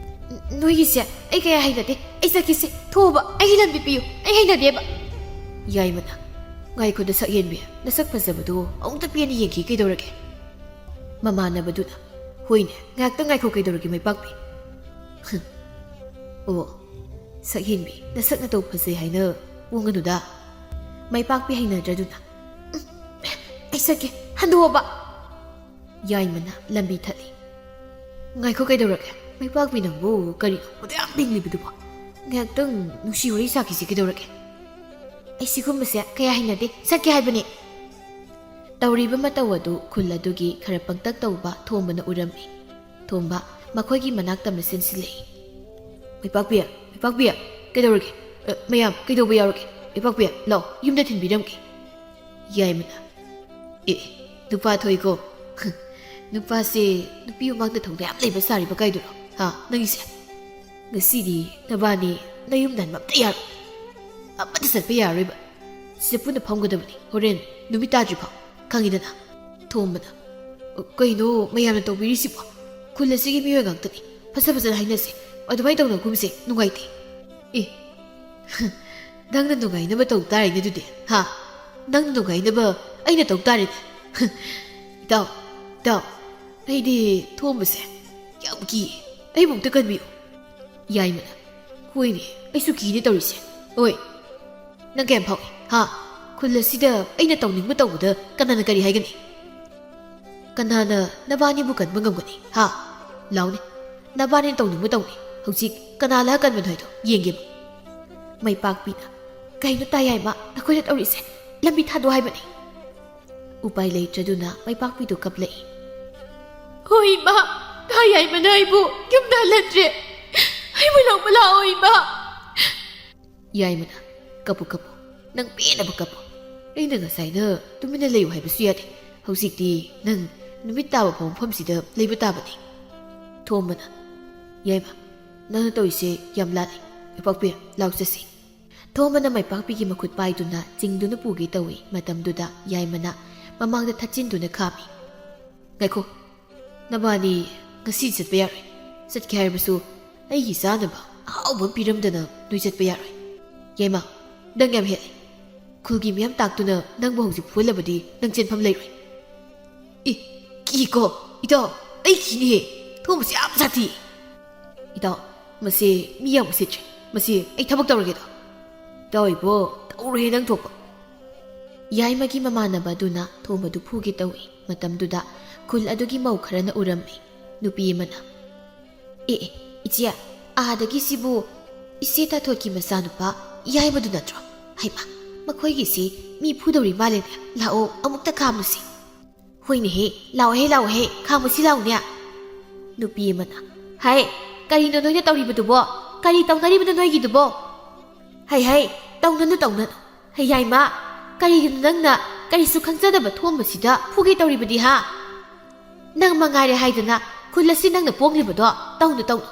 "ꯅꯣꯏꯒꯤꯁꯦ ꯑꯩ ꯀꯌꯥ ꯍꯩꯅꯗꯦ꯫ ꯑꯩ ꯆꯠꯀꯦꯁꯦ, ꯊꯣꯛꯑꯣꯕ, ꯑꯩꯒꯤ ꯂꯝꯕꯤ ꯄꯤꯌꯨ, ꯑꯩ ꯍꯩꯅꯗꯦꯕ꯫" ꯌꯥꯏꯃꯅ, "ꯉꯥꯏꯈꯣ ꯅꯁꯛ ꯍꯦꯟꯕꯤ, ꯅꯁꯛ ꯐꯖꯕꯗꯣ ꯑꯃꯨꯛꯇ ꯄꯦꯟꯅ ꯌꯦꯡꯈꯤ ꯀꯩꯗꯧꯔꯒꯦ?" ꯃꯃꯥꯟꯅꯕꯗꯨꯅ, "ꯍꯣꯏꯅꯦ, ꯉꯥꯏꯍꯥꯛꯇꯪ ꯉꯥꯏꯈꯣ ꯀꯩꯗꯧꯔꯒꯦ ꯃꯥꯏꯄꯥꯛꯄꯤ?" "ꯍꯨꯝ, ꯑꯣ, ꯁꯛ ꯍꯦꯟꯕꯤ, ꯅꯁꯛ ꯅꯇꯧ ꯐꯖꯩ ꯍꯥꯏꯅ ꯄꯣꯡꯒꯅꯨꯗ꯫" ꯃꯥꯏꯄꯥꯛꯄꯤ ꯍꯩꯅꯗ꯭ꯔꯗꯨꯅ, "ꯎꯝ, ꯑꯩ ꯆꯠꯀꯦ, ꯍꯟꯗꯣꯛꯑꯣꯕ꯫" ꯌꯥꯏꯃꯅ ꯂꯝꯕꯤ ꯊꯠꯂꯤ꯫ "ꯉꯥꯏꯈꯣ ꯀꯩꯗꯧꯔꯒꯦ? ꯃꯥꯏꯄꯥꯛꯄꯤ ꯅꯪꯕꯨ ꯀꯔꯤꯅꯣ ꯑꯗꯨ ꯌꯥꯝ ꯄꯤꯡꯂꯤꯕꯗꯨꯕꯣ? ꯉꯥꯏꯍꯥꯛꯇꯪ ꯅꯨꯡꯁꯤ ꯋꯥꯔꯤ ꯁꯥꯈꯤꯁꯤ ꯀꯩꯗꯧꯔꯒꯦ?" "ꯑꯩ ꯁꯤꯒꯨꯝꯕꯁꯦ ꯀꯌꯥ ꯍꯩꯅꯗꯦ, ꯆꯠꯀꯦ ꯍꯥꯏꯕꯅꯦ꯫" ꯇꯧꯔꯤꯕ ꯃꯇꯧ ꯑꯗꯨ ꯈꯨꯜ ꯑꯗꯨꯒꯤ ꯈꯔ ꯄꯪꯇꯛ ꯇꯧꯕ ꯊꯣꯝꯕꯅ ꯎꯔꯝꯃꯤ꯫ ꯊꯣꯝꯕ ꯃꯈꯣꯏꯒꯤ ꯃꯅꯥꯛ ꯇꯝꯅ ꯆꯦꯟꯁꯤꯜꯂꯛꯏ꯫ "ꯃꯥꯏꯄꯥꯛꯄꯤ, ꯃꯥꯏꯄꯥꯛꯄꯤ, ꯀꯩꯗꯧꯔꯒꯦ? ꯑ, ꯃꯌꯥꯝ, ꯀꯩꯗꯧꯕ ꯌꯥꯎꯔꯒꯦ? ꯃꯥꯏꯄꯥꯛꯄꯤ, ꯂꯥꯛꯑꯣ, ꯌꯨꯝꯗ ꯊꯤꯟꯕꯤꯔꯝꯒꯦ꯫" ꯌꯥꯏꯃꯅ, "ꯑꯦ, ꯅꯨꯄꯥ ꯊꯣꯛꯏꯀꯣ꯫ ꯅꯨꯄꯥꯁꯦ ꯅꯨꯄꯤ ꯃꯃꯥꯡꯗ ꯊꯧꯅꯥ ꯌꯥꯝ ꯂꯩꯕ ꯁꯥꯔꯤꯕ ꯀꯥꯏꯗꯨꯔꯣ? ꯍꯥ, ꯅꯪꯒꯤꯁꯦ?" "ꯉꯁꯤꯗꯤ ꯅꯕꯥꯅꯤ ꯅꯌꯨꯝꯗ ꯍꯟꯕ ꯑꯝꯇ ꯌꯥꯔꯣꯏ꯫ ꯑꯃꯠꯇ ꯆꯠꯄ ꯌꯥꯔꯣꯏꯕ꯫ ꯁꯤꯗ ꯄꯨꯟꯅ ꯐꯝꯒꯗꯕꯅꯤ ꯍꯣꯔꯦꯟ ꯅꯨꯃꯤꯠ ꯇꯥꯗ꯭ꯔꯤ ꯐꯥꯎ, ꯈꯪꯉꯤꯗꯅ?" ꯊꯣꯝꯕꯅ, "ꯀꯩꯅꯣ ꯃꯌꯥꯝꯅ ꯇꯧꯕꯤꯔꯤꯁꯤꯕꯣ? ꯈꯨꯜ ꯑꯁꯤꯒꯤ ꯃꯤꯑꯣꯏ ꯉꯥꯛꯇꯅꯤ꯫ ꯐꯖ ꯐꯖꯅ ꯍꯥꯏꯅꯁꯦ꯫ ꯑꯗꯨꯃꯥꯏꯅ ꯇꯧꯅꯒꯨꯝꯁꯦ, ꯅꯨꯡꯉꯥꯏꯇꯦ꯫" "ꯑꯦ, ꯅꯪꯅ ꯅꯨꯡꯉꯥꯏꯅꯕ ꯇꯧ ꯇꯥꯔꯦꯅꯦ ꯑꯗꯨꯗꯤ, ꯍꯥ? ꯅꯪꯅ ꯅꯨꯡꯉꯥꯏꯅꯕ ꯑꯩꯅ ꯇꯧ ꯇꯥꯔꯦꯅꯦ꯫" "ꯏꯇꯥꯎ, ꯏꯇꯥꯎ, ꯑꯩꯗꯤ ꯊꯣꯝꯕꯁꯦ ꯌꯥꯝ ꯀꯤ꯫ ꯑꯩꯕꯨ ꯑꯝꯇ ꯀꯟꯕꯤꯌꯨ꯫" ꯌꯥꯏꯃꯅ, "ꯍꯣꯏꯅꯦ, ꯑꯩꯁꯨ ꯀꯤꯅꯦ ꯇꯧꯔꯤꯁꯦ꯫ ꯑꯣꯏ, ꯅꯪ ꯀꯌꯥꯝ ꯐꯥꯎꯏ, ꯍꯥ? ꯈꯨꯜ ꯑꯁꯤꯗ ꯑꯩꯅ ꯇꯧꯅꯤꯡꯕ ꯇꯧꯕꯗ ꯀꯅꯥꯅ ꯀꯔꯤ ꯍꯥꯏꯒꯅꯤ? ꯀꯅꯥꯅ ꯅꯕꯥꯅꯤꯕꯨ ꯀꯟꯕ ꯉꯝꯒꯅꯤ, ꯍꯥ? ꯂꯥꯎꯅꯦ, ꯅꯕꯥꯅꯤꯅ ꯇꯧꯅꯤꯡꯕ ꯇꯧꯅꯤ꯫ ꯍꯧꯖꯤꯛ ꯀꯅꯥ ꯂꯥꯛꯑ ꯀꯟꯕꯅꯣ ꯍꯥꯏꯗꯣ ꯌꯦꯡꯒꯦꯕ꯫" ꯃꯩꯄꯥꯛꯄꯤꯅ, "ꯀꯩꯅꯣ ꯇꯥ ꯌꯥꯏꯃ, ꯅꯈꯣꯏꯅ ꯇꯧꯔꯤꯁꯦ? ꯂꯝꯕꯤ ꯊꯥꯗꯣꯛ ꯍꯥꯏꯕꯅꯤ꯫" ꯎꯄꯥꯏ ꯂꯩꯇ꯭ꯔꯗꯨꯅ ꯃꯩꯄꯥꯛꯄꯤꯗꯨ ꯀꯞꯂꯛꯏ꯫ "ꯍꯣꯏ ꯏꯃꯥ, ꯇꯥ ꯌꯥꯏꯃꯅ ꯑꯩꯕꯨ ꯌꯨꯝꯗ ꯍꯜꯍꯟꯗ꯭ꯔꯦ꯫ ꯑꯩꯕꯨ ꯂꯧꯕ ꯂꯥꯛꯑꯣ ꯏꯃꯥ꯫" ꯌꯥꯏꯃꯅ, "ꯀꯞꯄꯨ ꯀꯞꯄꯨ, ꯅꯪ ꯄꯦꯟꯅꯕ ꯀꯞꯄꯨ꯫ ꯑꯩꯅ ꯉꯁꯥꯏꯅ ꯇꯨꯃꯤꯟꯅ ꯂꯩꯌꯨ ꯍꯥꯏꯕꯁꯨ ꯌꯥꯗꯦ꯫ ꯍꯧꯖꯤꯛꯇꯤ ꯅꯪ ꯅꯨꯃꯤꯠ ꯇꯥꯕ ꯐꯥꯎ ꯃꯐꯝꯁꯤꯗ ꯂꯩꯕ ꯇꯥꯕꯅꯤ꯫" ꯊꯣꯝꯕꯅ, "ꯌꯥꯏꯃ, ꯅꯪꯅ ꯇꯧꯔꯤꯁꯦ ꯌꯥꯝ ꯂꯥꯜꯂꯦ꯫ ꯃꯩꯄꯥꯛꯄꯤ, ꯂꯥꯎ ꯆꯠꯁꯤ꯫" ꯊꯣꯝꯕꯅ ꯃꯩꯄꯥꯛꯄꯤꯒꯤ ꯃꯈꯨꯠ ꯄꯥꯏꯗꯨꯅ ꯆꯤꯡꯗꯨꯅ ꯄꯨꯒꯦ ꯇꯧꯏ꯫ ꯃꯇꯝꯗꯨꯗ ꯌꯥꯏꯃꯅ ꯃꯃꯥꯡꯗ ꯊꯠꯆꯤꯟꯗꯨꯅ ꯈꯥꯝꯃꯤ꯫ "ꯉꯥꯏꯈꯣ, ꯅꯕꯥꯅꯤ ꯉꯁꯤ ꯆꯠꯄ ꯌꯥꯔꯣꯏ꯫ ꯆꯠꯀꯦ ꯍꯥꯏꯔꯕꯁꯨ ꯑꯩꯒꯤ ꯆꯥꯅꯕ ꯑꯍꯥꯎꯕ ꯑꯃ ꯄꯤꯔꯝꯗꯅ ꯅꯣꯏ ꯆꯠꯄ ꯌꯥꯔꯣꯏ꯫ ꯌꯥꯏꯃ, ꯅꯪ ꯌꯥꯝ ꯍꯦꯜꯂꯦ꯫ ꯈꯨꯜꯒꯤ ꯃꯤꯌꯥꯝ ꯇꯥꯛꯇꯨꯅ ꯅꯪꯕꯨ ꯍꯧꯖꯤꯛ ꯐꯨꯍꯜꯂꯕꯗꯤ ꯅꯪ ꯆꯦꯟꯐꯝ ꯂꯩꯔꯣꯏ꯫" "ꯏ, ꯀꯤꯀꯣ, ꯏꯇꯥꯎ, ꯑꯩ ꯀꯤꯅꯦꯍꯦ꯫ ꯊꯣꯝꯕꯁꯦ ꯌꯥꯝ ꯁꯥꯊꯤ꯫" "ꯏꯇꯥꯎ, ꯃꯁꯤ ꯃꯤ ꯌꯥꯝ ꯎꯁꯤꯠꯇ꯭ꯔꯦ꯫ ꯃꯁꯤ ꯑꯩ ꯊꯕꯛ ꯇꯧꯔꯒꯦꯗꯣ꯫" "ꯏꯇꯥꯎ ꯏꯕꯣ, ꯇꯧꯔꯦꯍꯦ ꯅꯪ ꯊꯣꯛꯄ꯫" ꯌꯥꯏꯃꯒꯤ ꯃꯃꯥꯟꯅꯕ ꯑꯗꯨꯅ ꯊꯣꯝꯕꯗꯨ ꯐꯨꯒꯦ ꯇꯧꯏ꯫ ꯃꯇꯝꯗꯨꯗ ꯈꯨꯜ ꯑꯗꯨꯒꯤ ꯃꯧ ꯈꯔꯅ ꯎꯔꯝꯃꯤ꯫ ꯅꯨꯄꯤ ꯑꯃꯅ, "ꯑꯦ, ꯑꯦ, ꯏꯆꯦ, ꯑꯥꯗꯒꯤ ꯁꯤꯕꯨ ꯏꯆꯦ ꯇꯥꯊꯣꯠꯀꯤ ꯃꯆꯥꯅꯨꯄꯥ ꯌꯥꯏꯃꯗꯨ ꯅꯠꯇ꯭ꯔꯣ? ꯍꯩꯃꯥ, ꯃꯈꯣꯏꯒꯤꯁꯤ ꯃꯤ ꯐꯨꯗꯧꯔꯤ ꯃꯥꯜꯂꯦꯅꯦ꯫ ꯂꯥꯛꯑꯣ, ꯑꯃꯨꯛꯇ ꯈꯥꯝꯃꯨꯁꯤ꯫" "ꯍꯣꯏꯅꯦꯍꯦ, ꯂꯥꯛꯑꯣꯍꯦ, ꯂꯥꯛꯑꯣꯍꯦ, ꯈꯥꯝꯃꯨꯁꯤ ꯂꯥꯛꯎꯅꯦ꯫" ꯅꯨꯄꯤ ꯑꯃꯅ, "ꯍꯥꯏ, ꯀꯔꯤꯅꯣ ꯅꯣꯏꯅ ꯇꯧꯔꯤꯕꯗꯨꯕꯣ? ꯀꯔꯤ ꯇꯧꯅꯔꯤꯕꯅꯣ ꯅꯣꯏꯒꯤꯗꯨꯕꯣ? ꯍꯩ, ꯍꯩ, ꯇꯧꯅꯅꯨ, ꯇꯧꯅꯅꯨ꯫ ꯍꯩ, ꯌꯥꯏꯃ, ꯀꯔꯤꯒꯤꯅꯣ ꯅꯪꯅ ꯀꯔꯤꯁꯨ ꯈꯪꯖꯗꯕ ꯊꯣꯝꯕꯁꯤꯗ ꯐꯨꯒꯦ ꯇꯧꯔꯤꯕꯗꯤ, ꯍꯥ? ꯅꯪ ꯃꯉꯥꯏꯔꯦ ꯍꯥꯏꯗꯅ ꯈꯨꯜ ꯑꯁꯤ ꯅꯪꯅ ꯄꯣꯛꯂꯤꯕꯗꯣ ꯇꯧꯅꯨ, ꯇꯧꯅꯨ꯫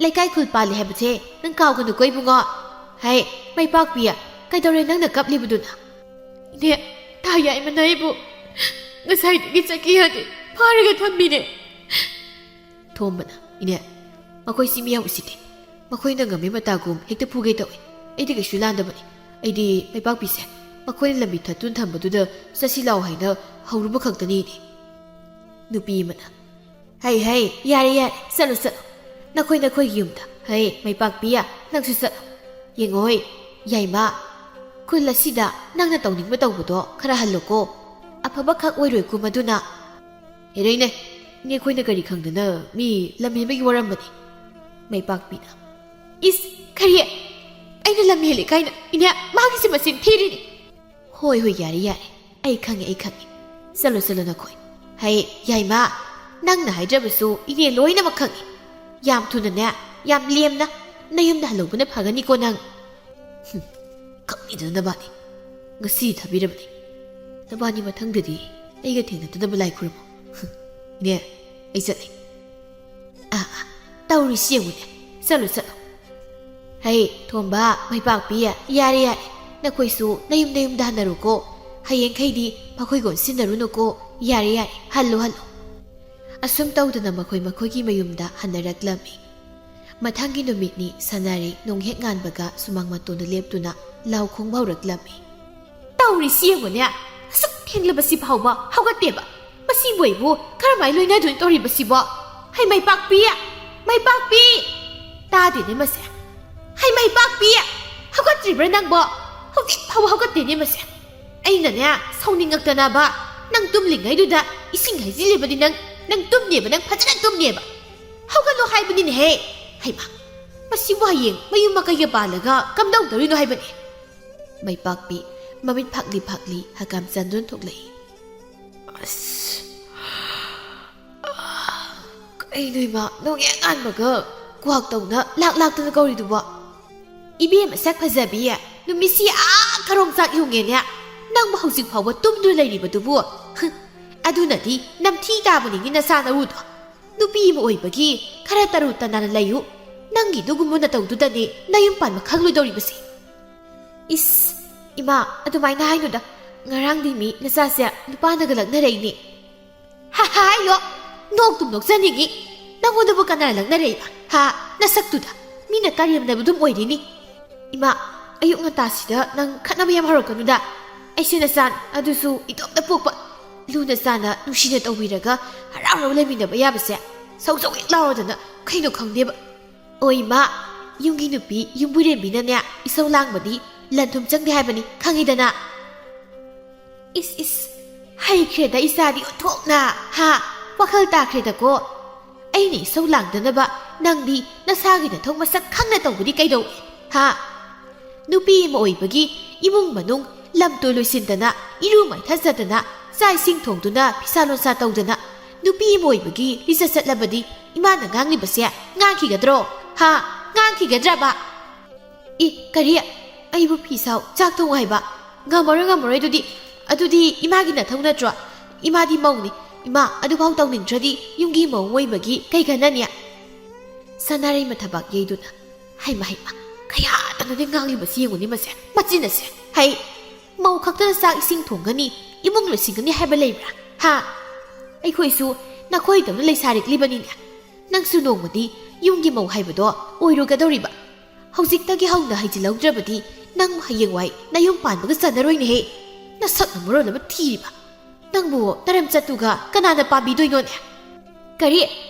ꯂꯩꯀꯥꯏ ꯈꯨꯜ ꯄꯥꯜꯂꯤ ꯍꯥꯏꯕꯁꯦ ꯅꯪ ꯀꯥꯎꯒꯅꯨꯀꯣ ꯏꯕꯨꯡꯉꯣ꯫ ꯍꯩ, ꯃꯩꯄꯥꯛꯄꯤ, ꯀꯩꯗꯧꯔꯦ ꯅꯪꯅ ꯀꯞꯂꯤꯕꯗꯨꯅ? ꯏꯅꯦ, ꯇꯥ ꯌꯥꯏꯃꯅ ꯑꯩꯕꯨ ꯉꯁꯥꯏꯗꯒꯤ ꯆꯠꯀꯦ ꯌꯥꯗꯦ, ꯐꯥꯔꯒ ꯊꯝꯃꯤꯅꯦ꯫ ꯊꯣꯝꯕꯅ, ꯏꯅꯦ, ꯃꯈꯣꯏꯁꯤ ꯃꯤ ꯌꯥꯝ ꯎꯁꯤꯠꯇꯦ꯫ ꯃꯈꯣꯏꯅ ꯉꯝꯃꯤ ꯃꯇꯥꯒꯨꯝ ꯍꯦꯛꯇ ꯐꯨꯒꯦ ꯇꯧꯏ꯫ ꯑꯩꯗꯤ ꯀꯩꯁꯨ ꯂꯥꯟꯗꯕꯅꯤ꯫ ꯑꯩꯗꯤ ꯃꯩꯄꯥꯛꯄꯤꯁꯦ ꯃꯈꯣꯏꯅ ꯂꯝꯕꯤ ꯊꯠꯇꯨꯅ ꯊꯝꯕꯗꯨꯗ ꯆꯠꯁꯤ ꯂꯥꯎ ꯍꯥꯏꯅ ꯍꯧꯔꯨꯕ ꯈꯛꯇꯅꯤ, ꯏꯅꯦ꯫ ꯅꯨꯄꯤ ꯑꯃꯅ, ꯍꯩ ꯍꯩ, ꯌꯥꯔꯦ ꯌꯥꯔꯦ, ꯆꯠꯂꯣ ꯆꯠꯂꯣ, ꯅꯈꯣꯏ ꯅꯈꯣꯏꯒꯤ ꯌꯨꯝꯗ꯫ ꯍꯩ, ꯃꯩꯄꯥꯛꯄꯤ, ꯅꯪꯁꯨ ꯆꯠꯂꯣ꯫ ꯌꯦꯡꯉꯣꯏ, ꯌꯥꯏꯃ, ꯈꯨꯜ ꯑꯁꯤꯗ ꯅꯪꯅ ꯇꯧꯅꯤꯡꯕ ꯇꯧꯕꯗꯣ ꯈꯔ ꯍꯜꯂꯨꯀꯣ꯫ ꯑꯐꯕ ꯈꯛ ꯑꯣꯏꯔꯣꯏꯀꯣ ꯃꯗꯨꯅ꯫ ꯍꯦꯔꯩꯅꯦ, ꯏꯅꯦ, ꯑꯩꯈꯣꯏꯅ ꯀꯔꯤ ꯈꯪꯗꯅ ꯃꯤ ꯂꯝꯍꯦꯟꯕꯒꯤ ꯋꯥꯔꯝꯕꯅꯤ꯫ ꯃꯩꯄꯥꯛꯄꯤꯅ, ꯏꯁ, ꯀꯔꯤ? ꯑꯩꯅ ꯂꯝꯍꯦꯜꯂꯦ ꯀꯥꯏꯅ? ꯏꯅꯦ, ꯃꯥꯒꯤꯁꯦ ꯃꯆꯤꯟ ꯊꯤꯔꯤꯅꯤ꯫ ꯍꯣꯏ ꯍꯣꯏ, ꯌꯥꯔꯦ ꯌꯥꯔꯦ, ꯑꯩ ꯈꯪꯉꯦ, ꯑꯩ ꯈꯪꯉꯦ꯫ ꯆꯠꯂꯣ ꯆꯠꯂꯣ ꯅꯈꯣꯏ꯫ ꯍꯩ, ꯌꯥꯏꯃ, ꯅꯪꯅ ꯍꯥꯏꯗ꯭ꯔꯕꯁꯨ ꯏꯅꯦ ꯂꯣꯏꯅꯃꯛ ꯈꯪꯉꯤ꯫ ꯌꯥꯝ ꯊꯨꯅꯅꯦ, ꯌꯥꯝ ꯂꯦꯝꯅ ꯅꯌꯨꯝꯗ ꯍꯜꯍꯧꯕꯅ ꯐꯒꯅꯤꯀꯣ ꯅꯪ꯫ ꯍꯨꯝ, ꯈꯪꯉꯤꯗꯅ ꯅꯕꯥꯅꯤ꯫ ꯉꯁꯤ ꯊꯥꯕꯤꯔꯕꯅꯤ꯫ ꯅꯕꯥꯅꯤ ꯃꯊꯪꯗꯗꯤ ꯑꯩꯒ ꯊꯦꯡꯅꯗꯅꯕ ꯂꯥꯏ ꯈꯨꯔꯨꯝꯃꯨ꯫ ꯍꯨꯝ, ꯏꯅꯦ, ꯑꯩ ꯆꯠꯂꯦ꯫ ꯑꯥ, ꯑꯥ, ꯇꯧꯔꯤꯁꯤ ꯌꯦꯡꯉꯨꯅꯦ꯫ ꯆꯠꯂꯣ ꯆꯠꯂꯣ꯫ ꯍꯩ, ꯊꯣꯝꯕ, ꯃꯩꯄꯥꯛꯄꯤ, ꯌꯥꯔꯦ ꯌꯥꯔꯦ꯫ ꯅꯈꯣꯏꯁꯨ ꯅꯌꯨꯝ ꯅꯌꯨꯝꯗ ꯍꯟꯅꯔꯨꯀꯣ꯫ ꯍꯌꯦꯡꯈꯩꯗꯤ ꯃꯈꯣꯏꯒ ꯑꯣꯟꯁꯤꯟꯅꯔꯨꯅꯨꯀꯣ꯫ ꯌꯥꯔꯦ ꯌꯥꯔꯦ, ꯍꯜꯂꯣ ꯍꯜꯂꯣ꯫ ꯑꯁꯨꯝ ꯇꯧꯗꯅ ꯃꯈꯣꯏ ꯃꯈꯣꯏꯒꯤ ꯃꯌꯨꯝꯗ ꯍꯟꯅꯔꯛꯂꯝꯃꯤ꯫ ꯃꯊꯪꯒꯤ ꯅꯨꯃꯤꯠꯅꯤ꯫ ꯁꯅꯥꯔꯩ ꯅꯣꯡ ꯍꯦꯛ ꯉꯥꯟꯕꯒ ꯁꯨꯃꯥꯡ ꯃꯇꯣꯟꯗ ꯂꯦꯞꯇꯨꯅ ꯂꯥꯎ ꯈꯣꯡꯕ ꯍꯧꯔꯛꯂꯝꯃꯤ꯫ ꯇꯧꯔꯤꯁꯤ ꯌꯦꯡꯉꯨꯅꯦ, ꯑꯁꯨꯛ ꯊꯦꯡꯂꯕꯁꯤ ꯐꯥꯎꯕ ꯍꯧꯒꯠꯇꯦꯕ꯫ ꯃꯁꯤꯕꯨ ꯑꯩꯕꯨ ꯀꯔꯝꯍꯥꯏ ꯂꯣꯏꯅꯗꯣꯏꯅꯣ ꯇꯧꯔꯤꯕꯁꯤꯕꯣ? ꯍꯩ ꯃꯩꯄꯥꯛꯄꯤ! ꯃꯩꯄꯥꯛꯄꯤ! ꯇꯥꯗꯦꯅꯦ ꯃꯁꯦ꯫ ꯍꯩ ꯃꯩꯄꯥꯛꯄꯤ! ꯍꯧꯒꯠꯇ꯭ꯔꯤꯕ꯭ꯔꯥ ꯅꯪꯕꯣ? ꯍꯧꯖꯤꯛ ꯐꯥꯎꯕ ꯍꯧꯒꯠꯇꯦꯅꯦ ꯃꯁꯦ꯫ ꯑꯩꯅꯅꯦ, ꯁꯥꯎꯅꯤꯡꯉꯛꯇꯅꯕ, ꯅꯪ ꯇꯨꯝꯂꯤꯉꯩꯗꯨꯗ ꯏꯁꯤꯡ ꯍꯩꯖꯤꯜꯂꯤꯕꯗꯤ ꯅꯪ, ꯅꯪ ꯇꯨꯝꯅꯦꯕ, ꯅꯪ ꯐꯖꯅ ꯇꯨꯝꯅꯦꯕ꯫ ꯍꯧꯒꯠꯂꯣ ꯍꯥꯏꯕꯅꯤꯅꯦꯍꯦ꯫ ꯍꯩꯃꯥ, ꯃꯁꯤꯕꯨ ꯍꯌꯦꯡ ꯃꯌꯨꯝ ꯃꯀꯩꯒ ꯄꯥꯜꯂꯒ ꯀꯝꯗꯧꯗꯧꯔꯤꯅꯣ ꯍꯥꯏꯕꯅꯤ? ꯃꯩꯄꯥꯛꯄꯤ ꯃꯃꯤꯠ ꯐꯥꯛꯂꯤ ꯐꯥꯛꯂꯤ ꯍꯀꯥꯝ ꯆꯟꯗꯨꯅ ꯊꯣꯛꯂꯛꯏ꯫ ꯑꯁ, ꯀꯩꯅꯣ ꯏꯃꯥ, ꯅꯣꯡ ꯍꯦꯛ ꯉꯥꯟꯕꯒ ꯀ꯭ꯋꯥꯛ ꯇꯧꯅ ꯂꯥꯛ ꯂꯥꯛꯇꯅ ꯀꯧꯔꯤꯗꯨꯕꯣ? ꯏꯕꯦꯝꯃ ꯁꯛ ꯐꯖꯕꯤ, ꯅꯨꯃꯤꯠꯁꯤ ꯑꯥ ꯀꯔꯣꯡ ꯆꯥꯛ ꯌꯨꯡꯉꯦꯅꯦ꯫ ꯅꯪꯕꯨ ꯍꯧꯖꯤꯛ ꯐꯥꯎꯕ ꯇꯨꯝꯗꯨꯅ ꯂꯩꯔꯤꯕꯗꯨꯕꯨ? ꯍꯨꯝ, ꯑꯗꯨꯅꯗꯤ ꯅꯝꯊꯤ ꯇꯥꯕꯅꯤꯅꯦ ꯅꯆꯥ ꯅꯔꯨꯗꯣ꯫ ꯅꯨꯄꯤ ꯑꯃ ꯑꯣꯏꯕꯒꯤ ꯈꯔ ꯇꯔꯨ ꯇꯅꯥꯟꯅ ꯂꯩꯌꯨ꯫ ꯅꯪꯒꯤ ꯑꯗꯨꯒꯨꯝꯕ ꯅꯇꯧꯗꯨꯗꯅꯦ ꯅꯌꯨꯝ ꯄꯥꯟꯕ ꯈꯪꯂꯣꯏꯗꯧꯔꯤꯕꯁꯦ꯫ ꯏꯁ, ꯏꯃꯥ, ꯑꯗꯨꯃꯥꯏꯅ ꯍꯥꯏꯅꯨꯗ꯫ ꯉꯔꯥꯡꯗꯤ ꯃꯤ ꯅꯆꯥꯁꯦ ꯅꯨꯄꯥꯅꯒ ꯂꯛꯅꯔꯛꯏꯅꯦ꯫ ꯍꯥ, ꯍꯥꯏꯌꯣ꯫ ꯅꯣꯛꯇꯨꯝ ꯅꯣꯛꯆꯅꯤꯡꯉꯤ꯫ ꯅꯪꯉꯣꯟꯗꯕꯨ ꯀꯅꯥꯅ ꯂꯛꯅꯔꯛꯏꯕ? ꯍꯥ? ꯅꯁꯛꯇꯨꯗ꯫ ꯃꯤꯅ ꯀꯔꯦꯝꯅꯕꯗꯨꯝ ꯑꯣꯏꯔꯤꯅꯤ꯫ ꯏꯃꯥ, ꯑꯌꯨꯛ ꯉꯟꯇꯥꯁꯤꯗ ꯅꯪ ꯈꯠꯅꯕ ꯌꯥꯝ ꯍꯧꯔꯛꯀꯅꯨꯗ꯫ ꯑꯩꯁꯦ ꯅꯆꯥꯅꯤ, ꯑꯗꯨꯁꯨ ꯏꯇꯣꯝꯇ ꯄꯣꯛꯄ꯫ ꯂꯨꯅ ꯆꯥꯅ ꯅꯨꯡꯁꯤꯅ ꯇꯧꯕꯤꯔꯒ ꯍꯔꯥꯎ ꯍꯔꯥꯎ ꯂꯩꯃꯤꯟꯅꯕ ꯌꯥꯕꯁꯦ ꯁꯧ ꯁꯧ ꯍꯦꯛ ꯂꯥꯎꯔꯗꯅ ꯀꯩꯅꯣ ꯈꯪꯗꯦꯕ꯫ ꯑꯣ ꯏꯃꯥ, ꯌꯨꯝꯒꯤ ꯅꯨꯄꯤ ꯌꯨꯝꯕꯨꯔꯦꯝꯕꯤꯅꯅꯦ ꯏꯁꯧ ꯂꯥꯡꯕꯗꯤ ꯂꯟ ꯊꯨꯝ ꯆꯪꯗꯦ ꯍꯥꯏꯕꯅꯤ, ꯈꯪꯉꯤꯗꯅ꯫ ꯏꯁ ꯏꯁ, ꯍꯩꯈ꯭ꯔꯦꯗ ꯏꯆꯥꯗꯤ ꯑꯣꯟꯊꯣꯛꯅ, ꯍꯥ? ꯋꯥꯈꯜ ꯇꯥꯈ꯭ꯔꯦꯗꯀꯣ꯫ ꯑꯩꯅ ꯏꯁꯧ ꯂꯥꯡꯗꯅꯕ ꯅꯪꯗꯤ ꯅꯁꯥꯒꯤ ꯅꯊꯧ ꯃꯁꯛ ꯈꯪꯅ ꯇꯧꯕꯗꯤ ꯀꯩꯗꯧꯏ, ꯍꯥ? ꯅꯨꯄꯤ ꯑꯃ ꯑꯣꯏꯕꯒꯤ ꯏꯃꯨꯡ ꯃꯅꯨꯡ ꯂꯝ ꯇꯨ ꯂꯣꯏꯁꯤꯟꯗꯅ, ꯏꯔꯨ ꯃꯥꯏꯊꯖꯗꯅ, ꯆꯥꯛ ꯏꯁꯤꯡ ꯊꯣꯡꯗꯨꯅ, ꯐꯤꯁꯥ ꯂꯣꯟꯁꯥ ꯇꯧꯗꯅ, ꯅꯨꯄꯤ ꯑꯃ ꯑꯣꯏꯕꯒꯤ ꯂꯤꯆꯠ ꯆꯠꯂꯕꯗꯤ ꯏꯃꯥꯅ ꯉꯥꯡꯂꯤꯕꯁꯦ ꯉꯥꯡꯈꯤꯒꯗ꯭ꯔꯣ? ꯍꯥ? ꯉꯥꯡꯈꯤꯒꯗ꯭ꯔꯕ? ꯏ, ꯀꯔꯤ? ꯑꯩꯕꯨ ꯐꯤ ꯁꯥꯎ, ꯆꯥꯛ ꯊꯣꯡꯉꯨ ꯍꯥꯏꯕ? ꯉꯝꯃꯔꯣꯏ, ꯉꯝꯃꯔꯣꯏ ꯑꯗꯨꯗꯤ꯫ ꯑꯗꯨꯗꯤ ꯏꯃꯥꯒꯤ ꯅꯊꯧ ꯅꯠꯇ꯭ꯔꯣ? ꯏꯃꯥꯗꯤ ꯃꯧꯅꯤ꯫ ꯏꯃꯥ, ꯑꯗꯨꯐꯥꯎ ꯇꯧꯅꯤꯡꯗ꯭ꯔꯗꯤ ꯌꯨꯝꯒꯤ ꯃꯧ ꯑꯣꯏꯕꯒꯤ ꯀꯩ ꯀꯥꯟꯅꯅꯤ? ꯁꯅꯥꯔꯩ ꯃꯊꯕꯥꯛ ꯌꯩꯗꯨꯅ, ꯍꯩꯃ, ꯍꯩꯃ, ꯀꯌꯥꯗꯅꯣꯅꯦ ꯉꯥꯡꯂꯤꯕꯁꯤ ꯌꯦꯡꯉꯨꯅꯦ ꯃꯁꯦ, ꯃꯆꯤꯟ ꯑꯁꯦ꯫ ꯍꯩ, ꯃꯧ ꯈꯛꯇꯅ ꯆꯥꯛ ꯏꯁꯤꯡ ꯊꯣꯡꯒꯅꯤ, ꯏꯃꯨꯡ ꯂꯣꯏꯁꯤꯟꯒꯅꯤ ꯍꯥꯏꯕ ꯂꯩꯕ꯭ꯔꯥ? ꯍꯥ? ꯑꯩꯈꯣꯏꯁꯨ ꯅꯈꯣꯏꯗꯧꯅ ꯂꯩꯁꯥꯔꯛꯂꯤꯕꯅꯤꯅꯦ꯫ ꯅꯪꯁꯨ ꯅꯣꯡꯃꯗꯤ ꯌꯨꯝꯒꯤ ꯃꯧ ꯍꯥꯏꯕꯗꯣ ꯑꯣꯏꯔꯨꯒꯗꯧꯔꯤꯕ꯫ ꯍꯧꯖꯤꯛꯇꯒꯤ ꯍꯧꯅ ꯍꯩꯖꯤꯜꯍꯧꯗ꯭ꯔꯕꯗꯤ ꯅꯪ ꯍꯌꯦꯡꯋꯥꯏ ꯅꯌꯨꯝ ꯄꯥꯟꯕꯒ ꯆꯟꯅꯔꯣꯏꯅꯦꯍꯦ꯫ ꯅꯁꯛꯅ ꯃꯔꯣꯜ ꯑꯃ ꯊꯤꯔꯤꯕ꯫ ꯅꯪꯕꯨ ꯅꯔꯝꯆꯠꯇꯨꯒ ꯀꯅꯥꯅ ꯄꯥꯝꯕꯤꯗꯣꯏꯅꯣꯅꯦ? ꯀꯔꯤ?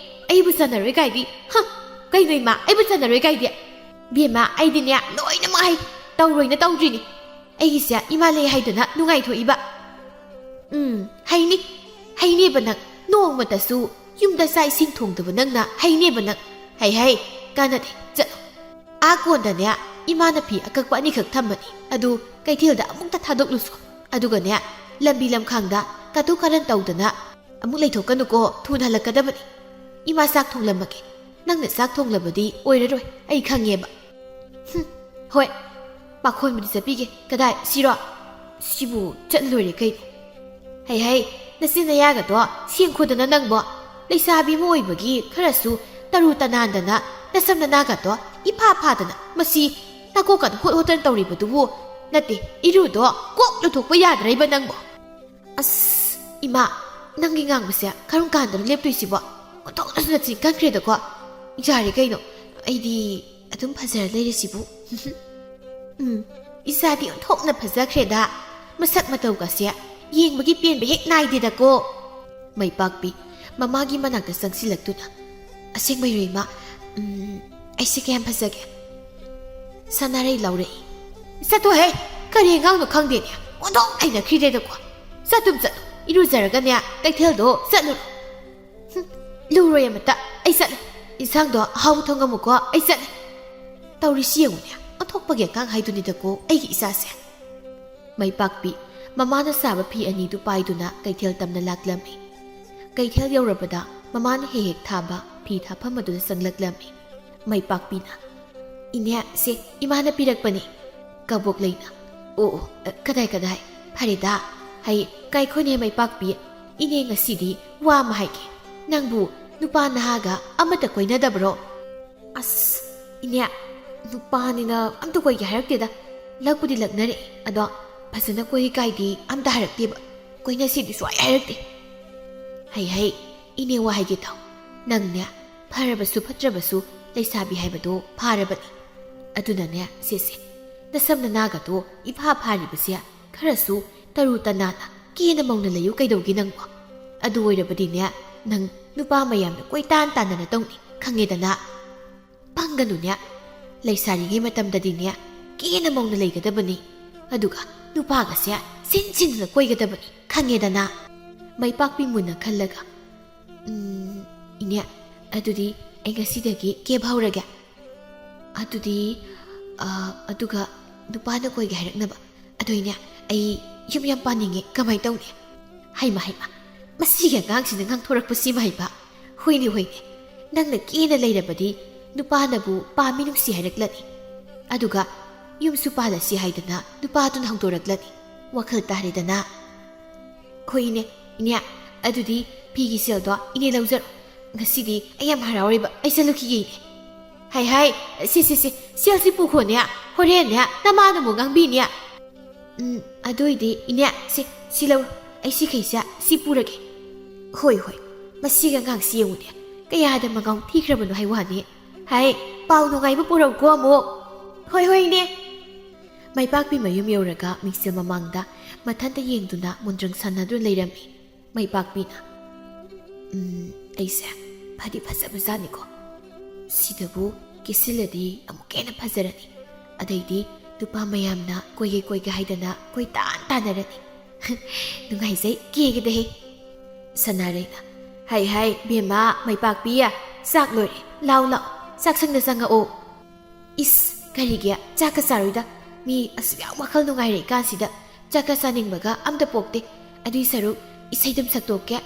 ꯑꯩꯕꯨ ꯆꯟꯅꯔꯣꯏ ꯀꯥꯏꯗꯤ? ꯍ! ꯀꯩꯅꯣ ꯏꯃꯥ, ꯑꯩꯕꯨ ꯆꯟꯅꯔꯣꯏ ꯀꯥꯏꯗꯤ? ꯕꯦꯝꯃ, ꯑꯩꯗꯤꯅꯦ ꯂꯣꯏꯅꯃꯛ ꯍꯩ꯫ ꯇꯧꯔꯣꯏꯅ ꯇꯧꯗ꯭ꯔꯤꯅꯤ꯫ ꯑꯩꯒꯤꯁꯦ ꯏꯃꯥ ꯂꯩ ꯍꯥꯏꯗꯨꯅ ꯅꯨꯡꯉꯥꯏꯊꯣꯛꯏꯕ꯫ ꯎꯝ, ꯍꯩꯅꯤ꯫ ꯍꯩꯅꯦꯕ ꯅꯪ꯫ ꯅꯣꯡꯃꯇꯁꯨ ꯌꯨꯝꯗ ꯆꯥꯛ ꯏꯁꯤꯡ ꯊꯣꯡꯗꯕ ꯅꯪꯅ ꯍꯩꯅꯦꯕ ꯅꯪ꯫ ꯍꯩ ꯍꯩ, ꯀꯥꯟꯅꯗꯦ, ꯆꯠꯂꯣ꯫ ꯑꯥ ꯀꯣꯟꯗꯅꯦ ꯏꯃꯥꯅ ꯐꯤ ꯑꯀꯛꯄ ꯑꯅꯤꯈꯛ ꯊꯝꯕꯅꯤ꯫ ꯑꯗꯨ ꯀꯩꯊꯦꯜꯗ ꯑꯃꯨꯛꯇ ꯊꯥꯗꯣꯛꯂꯨꯁꯣ꯫ ꯑꯗꯨꯒꯅꯦ ꯂꯝꯕꯤ ꯂꯝꯈꯥꯡꯗ ꯀꯥꯇꯨ ꯀꯥꯔꯟ ꯇꯧꯗꯅ ꯑꯃꯨꯛ ꯂꯩꯊꯣꯛꯀꯅꯨꯀꯣ, ꯊꯨꯅ ꯍꯜꯂꯛꯀꯗꯕꯅꯤ꯫ ꯏꯃꯥ ꯆꯥꯛ ꯊꯣꯡꯂꯝꯃꯒꯦ꯫ ꯅꯪꯅ ꯆꯥꯛ ꯊꯣꯡꯂꯕꯗꯤ ꯑꯣꯏꯔꯔꯣꯏ, ꯑꯩ ꯈꯪꯉꯦꯕ꯫ ꯍꯨꯝ, ꯍꯣꯏ, ꯄꯥꯈꯣꯟꯕꯨꯗꯤ ꯆꯠꯄꯤꯒꯦ꯫ ꯀꯗꯥꯏ, ꯁꯤꯔꯣ? ꯁꯤꯕꯨ ꯆꯠꯂ ꯂꯣꯏꯔꯦ ꯀꯩꯅꯣ꯫ ꯍꯩ ꯍꯩ, ꯅꯆꯤꯟ ꯅꯌꯥꯒꯗꯣ ꯁꯦꯡꯈꯣꯗꯅ ꯅꯪꯕꯣ꯫ ꯂꯩꯁꯥꯕꯤ ꯑꯃ ꯑꯣꯏꯕꯒꯤ ꯈꯔꯁꯨ ꯇꯔꯨ ꯇꯅꯥꯟꯗꯅ ꯅꯁꯝ ꯅꯅꯥꯒꯗꯣ ꯏꯐꯥ ꯐꯥꯗꯅ ꯃꯁꯤ ꯅꯥꯀꯣꯛꯀꯗ ꯍꯣꯠ ꯍꯣꯠꯇꯅ ꯇꯧꯔꯤꯕꯗꯨꯕꯨ ꯅꯠꯇꯦ, ꯏꯔꯨꯗꯣ ꯀꯣꯛ ꯂꯨꯊꯣꯛꯄ ꯌꯥꯗ꯭ꯔꯩꯕ ꯅꯪꯕꯣ? ꯑꯁ, ꯏꯃꯥ, ꯅꯪꯒꯤ ꯉꯥꯡꯕꯁꯦ ꯀꯔꯝ ꯀꯥꯟꯗꯅꯣ ꯂꯦꯞꯇꯣꯏꯁꯤꯕꯣ? ꯑꯣꯟꯊꯣꯛꯅꯁꯨ ꯅꯆꯤꯟ ꯀꯟꯈ꯭ꯔꯦꯗꯀꯣ꯫ ꯌꯥꯔꯦ ꯀꯩꯅꯣ, ꯑꯩꯗꯤ ꯑꯗꯨꯝ ꯐꯖꯔ ꯂꯩꯔꯤꯁꯤꯕꯨ꯫ ꯎꯝ, ꯏꯆꯥꯗꯤ ꯑꯣꯟꯊꯣꯛꯅ ꯐꯖꯈ꯭ꯔꯦꯗ꯫ ꯃꯁꯛ ꯃꯇꯧꯒꯁꯦ ꯌꯦꯡꯕꯒꯤ ꯄꯦꯟꯕ ꯍꯦꯛ ꯅꯥꯏꯗꯦꯗꯀꯣ꯫ ꯃꯩꯄꯥꯛꯄꯤ ꯃꯃꯥꯒꯤ ꯃꯅꯥꯛꯇ ꯆꯪꯁꯤꯜꯂꯛꯇꯨꯅ, "ꯑꯁꯦꯡꯕꯩꯔꯣ ꯏꯃꯥ? ꯎꯝ, ꯑꯩꯁꯦ ꯀꯌꯥꯝ ꯐꯖꯒꯦ?" ꯁꯅꯥꯔꯩ ꯂꯥꯎꯔꯛꯏ꯫ "ꯆꯠꯇꯣꯍꯦ, ꯀꯔꯤ ꯑꯉꯥꯡꯅꯣ ꯈꯪꯗꯦꯅꯦ, ꯑꯣꯟꯊꯣꯛ ꯍꯩꯅꯈ꯭ꯔꯤꯗꯦꯗꯀꯣ꯫ ꯆꯠꯇꯨꯝ ꯆꯠꯂꯨ, ꯏꯔꯨꯖꯔꯒꯅꯦ ꯀꯩꯊꯦꯜꯗꯣ ꯆꯠꯂꯨꯔꯣ꯫" "ꯍꯨꯝ, ꯂꯨꯔꯣꯏ ꯑꯃꯇ, ꯑꯩ ꯆꯠꯂꯦ꯫ ꯏꯟꯁꯥꯡꯗꯣ ꯑꯍꯥꯎꯕ ꯊꯣꯡꯉꯝꯃꯨꯀꯣ, ꯑꯩ ꯆꯠꯂꯦ꯫" ꯇꯧꯔꯤꯁꯤ ꯌꯦꯡꯉꯨꯅꯦ, ꯑꯣꯟꯊꯣꯛꯄꯒꯤ ꯑꯉꯥꯡ ꯍꯥꯏꯗꯨꯅꯤꯗꯀꯣ ꯑꯩꯒꯤ ꯏꯆꯥꯁꯦ꯫ ꯃꯩꯄꯥꯛꯄꯤ ꯃꯃꯥꯅ ꯁꯥꯕ ꯐꯤ ꯑꯅꯤꯗꯨ ꯄꯥꯏꯗꯨꯅ ꯀꯩꯊꯦꯜ ꯇꯝꯅ ꯂꯥꯛꯂꯝꯃꯤ꯫ ꯀꯩꯊꯦꯜ ꯌꯧꯔꯕꯗ ꯃꯃꯥꯅ ꯍꯦꯛ ꯍꯦꯛ ꯊꯥꯕ ꯐꯤ ꯊꯥꯐꯝ ꯑꯗꯨꯗ ꯆꯪꯂꯛꯂꯝꯃꯤ꯫ ꯃꯩꯄꯥꯛꯄꯤꯅ, "ꯏꯅꯦ, ꯁꯦ ꯏꯃꯥꯅ ꯄꯤꯔꯛꯄꯅꯤ꯫" ꯀꯕꯣꯛ ꯂꯩꯅ, "ꯑꯣ, ꯑꯣ, ꯀꯗꯥꯏ, ꯀꯗꯥꯏ? ꯐꯔꯦꯗ꯫ ꯍꯩ, ꯀꯥꯏꯈꯣꯅꯦ ꯃꯩꯄꯥꯛꯄꯤ, ꯏꯅꯦ ꯉꯁꯤꯗꯤ ꯋꯥ ꯑꯃ ꯍꯥꯏꯒꯦ꯫ ꯅꯪꯕꯨ ꯅꯨꯄꯥ ꯅꯍꯥꯒ ꯑꯃꯠꯇ ꯀꯣꯏꯅꯗꯕ꯭ꯔꯣ?" "ꯑꯁ, ꯏꯅꯦ, ꯅꯨꯄꯥꯅꯤꯅ ꯑꯝꯇ ꯀꯣꯏꯒꯦ ꯍꯥꯏꯔꯛꯇꯦꯗ꯫ ꯂꯛꯄꯨꯗꯤ ꯂꯛꯅꯔꯛꯑꯦ, ꯑꯗꯣ ꯐꯖꯅ ꯀꯣꯏ ꯀꯥꯏꯗꯤ ꯑꯝꯇ ꯍꯥꯏꯔꯛꯇꯦꯕ꯫ ꯀꯣꯏꯅꯁꯤꯗꯤ ꯁꯨꯡꯍꯥꯏ ꯍꯥꯏꯔꯛꯇꯦ꯫" "ꯍꯩ, ꯍꯩ, ꯏꯅꯦ ꯋꯥ ꯍꯥꯏꯒꯦ ꯇꯥꯎ꯫ ꯅꯪꯅꯦ, ꯐꯔꯕꯁꯨ ꯐꯠꯇ꯭ꯔꯕꯁꯨ ꯂꯩꯁꯥꯕꯤ ꯍꯥꯏꯕꯗꯣ ꯐꯥꯔꯕꯅꯤ꯫ ꯑꯗꯨꯅꯅꯦ, ꯁꯦꯁꯦ, ꯅꯁꯝ ꯅꯅꯥꯒꯗꯣ ꯏꯐꯥ ꯐꯥꯔꯤꯕꯁꯦ ꯈꯔꯁꯨ ꯇꯔꯨ ꯇꯅꯥꯟꯅ ꯀꯦꯅ ꯃꯧꯅ ꯂꯩꯌꯨ ꯀꯩꯗꯧꯒꯦ ꯅꯪꯕꯣ? ꯑꯗꯨ ꯑꯣꯏꯔꯕꯗꯤꯅꯦ, ꯅꯪ ꯅꯨꯄꯥ ꯃꯌꯥꯝꯅ ꯀꯣꯏꯇꯥꯟ ꯇꯥꯟꯅꯅ ꯇꯧꯅꯤ, ꯈꯪꯉꯦꯗꯅ꯫ ꯄꯪꯒꯅꯨꯅꯦ, ꯂꯩꯁꯥꯔꯤꯉꯩ ꯃꯇꯝꯗꯗꯤꯅꯦ, ꯀꯦꯅ ꯃꯧꯅ ꯂꯩꯒꯗꯕꯅꯤ꯫ ꯑꯗꯨꯒ ꯅꯨꯄꯥꯒꯁꯦ ꯁꯤꯟ ꯁꯤꯟꯗꯅ ꯀꯣꯏꯒꯗꯕꯅꯤ, ꯈꯪꯉꯦꯗꯅ꯫" ꯃꯩꯄꯥꯛꯄꯤ ꯃꯨꯟꯅ ꯈꯜꯂꯒ, "ꯎꯝ, ꯏꯅꯦ, ꯑꯗꯨꯗꯤ ꯑꯩ ꯉꯁꯤꯗꯒꯤ ꯀꯦꯕ ꯍꯧꯔꯒꯦ꯫ ꯑꯗꯨꯗꯤ, ꯑ, ꯑꯗꯨꯒ ꯅꯨꯄꯥꯅ ꯀꯣꯏꯒꯦ ꯍꯥꯏꯔꯛꯅꯕ꯫ ꯑꯗꯨꯏꯅꯦ, ꯑꯩ ꯌꯨꯝ ꯌꯥꯝ ꯄꯥꯅꯤꯡꯉꯦ, ꯀꯃꯥꯏ ꯇꯧꯅꯤ?" "ꯍꯩꯃ, ꯍꯩꯃ, ꯃꯁꯤꯒꯤ ꯑꯉꯥꯡꯁꯤꯅ ꯉꯥꯡꯊꯣꯔꯛꯄꯁꯤꯃ ꯍꯩꯕ꯫ ꯍꯣꯏꯅꯦ, ꯍꯣꯏꯅꯦ, ꯅꯪꯅ ꯀꯦꯅ ꯂꯩꯔꯕꯗꯤ ꯅꯨꯄꯥꯅꯕꯨ ꯄꯥꯝꯃꯤ ꯅꯨꯡꯁꯤ ꯍꯥꯏꯔꯛꯂꯅꯤ꯫ ꯑꯗꯨꯒ ꯌꯨꯝꯁꯨ ꯄꯥꯜꯂꯁꯤ ꯍꯥꯏꯗꯅ ꯅꯨꯄꯥꯗꯨꯅ ꯍꯧꯗꯣꯔꯛꯂꯅꯤ꯫ ꯋꯥꯈꯜ ꯇꯥꯔꯦꯗꯅ꯫" "ꯍꯣꯏ ꯏꯅꯦ, ꯏꯅꯦ, ꯑꯗꯨꯗꯤ ꯐꯤꯒꯤ ꯁꯦꯜꯗꯣ ꯏꯅꯦ ꯂꯧꯖꯔꯣ꯫ ꯉꯁꯤꯗꯤ ꯑꯩ ꯌꯥꯝ ꯍꯔꯥꯎꯔꯤꯕ, ꯑꯩ ꯆꯠꯂꯨꯈꯤꯒꯦ ꯏꯅꯦ꯫ ꯍꯥꯏ ꯍꯥꯏ, ꯁꯦ ꯁꯦ ꯁꯦ, ꯁꯦꯜꯁꯤ ꯄꯨꯈꯣꯅꯦ, ꯍꯣꯔꯦꯟꯅꯦ ꯅꯃꯥꯅ ꯑꯃꯨꯛ ꯉꯥꯡꯕꯤꯅꯦ꯫ ꯎꯝ, ꯑꯗꯨ ꯑꯣꯏꯗꯤ ꯏꯅꯦ, ꯁꯦ, ꯁꯤ ꯂꯧ, ꯑꯩ ꯁꯤꯈꯩꯁꯦ ꯁꯤ ꯄꯨꯔꯒꯦ꯫ ꯍꯣꯏ ꯍꯣꯏ, ꯃꯁꯤꯒꯤ ꯑꯉꯥꯡꯁꯤ ꯌꯦꯡꯉꯨꯅꯦ, ꯀꯌꯥꯗ ꯃꯉꯥꯎ ꯊꯤꯈ꯭ꯔꯕꯅꯣ ꯍꯥꯏ ꯋꯥꯅꯤ꯫ ꯍꯥꯏ, ꯄꯥꯎ ꯅꯨꯡꯉꯥꯏꯕ ꯄꯨꯔꯛꯎꯀꯣ ꯑꯃꯨꯛ꯫ ꯍꯣꯏ ꯍꯣꯏ ꯏꯅꯦ꯫ ꯃꯥꯏꯄꯥꯛꯄꯤ ꯃꯌꯨꯝ ꯌꯧꯔꯒ ꯃꯤꯡꯁꯦꯜ ꯃꯃꯥꯡꯗ ꯃꯊꯟꯇ ꯌꯦꯡꯗꯨꯅ ꯃꯣꯟꯗ꯭ꯔꯪ ꯁꯥꯟꯅꯗꯨꯅ ꯂꯩꯔꯝꯃꯤ꯫ ꯃꯥꯏꯄꯥꯛꯄꯤꯅ, "ꯎꯝ, ꯑꯩꯁꯦ ꯐꯗꯤ ꯐꯖꯕꯖꯥꯠꯅꯤꯀꯣ꯫ ꯁꯤꯗꯕꯨ ꯀꯦꯁꯤꯜꯂꯗꯤ ꯑꯃꯨꯛꯀ ꯍꯦꯟꯅ ꯐꯖꯔꯅꯤ꯫ ꯑꯗꯩꯗꯤ ꯅꯨꯄꯥ ꯃꯌꯥꯝꯅ ꯀꯣꯏꯒꯦ ꯀꯣꯏꯒꯦ ꯍꯥꯏꯗꯅ ꯀꯣꯏ ꯇꯥꯟ ꯇꯥꯟꯅꯔꯅꯤ꯫ ꯅꯨꯡꯉꯥꯏꯖꯩ, ꯀꯦꯒꯦꯗꯍꯦ꯫" ꯁꯅꯥꯔꯩꯅ, "ꯍꯥꯏ ꯍꯥꯏ, ꯕꯦꯝꯃ ꯃꯥꯏꯄꯥꯛꯄꯤ, ꯆꯥꯛ ꯂꯣꯏꯔꯦ, ꯂꯥꯎ ꯂꯥꯎ, ꯆꯥꯛꯁꯪꯗ ꯆꯪꯉꯛꯑꯣ꯫" "ꯏꯁ, ꯀꯔꯤꯒꯤ ꯆꯥꯛꯀ ꯆꯥꯔꯣꯏꯗ? ꯃꯤ ꯑꯁꯨꯛ ꯌꯥꯝ ꯋꯥꯈꯜ ꯅꯨꯡꯉꯥꯏꯔꯛꯏ ꯀꯥꯟꯁꯤꯗ ꯆꯥꯛꯀ ꯆꯥꯅꯤꯡꯕꯒ ꯑꯝꯇ ꯄꯣꯛꯇꯦ꯫ ꯑꯗꯨꯏ ꯁꯔꯨꯛ ꯏꯁꯩꯗꯨꯝ ꯁꯛꯇꯣꯛꯀꯦ꯫"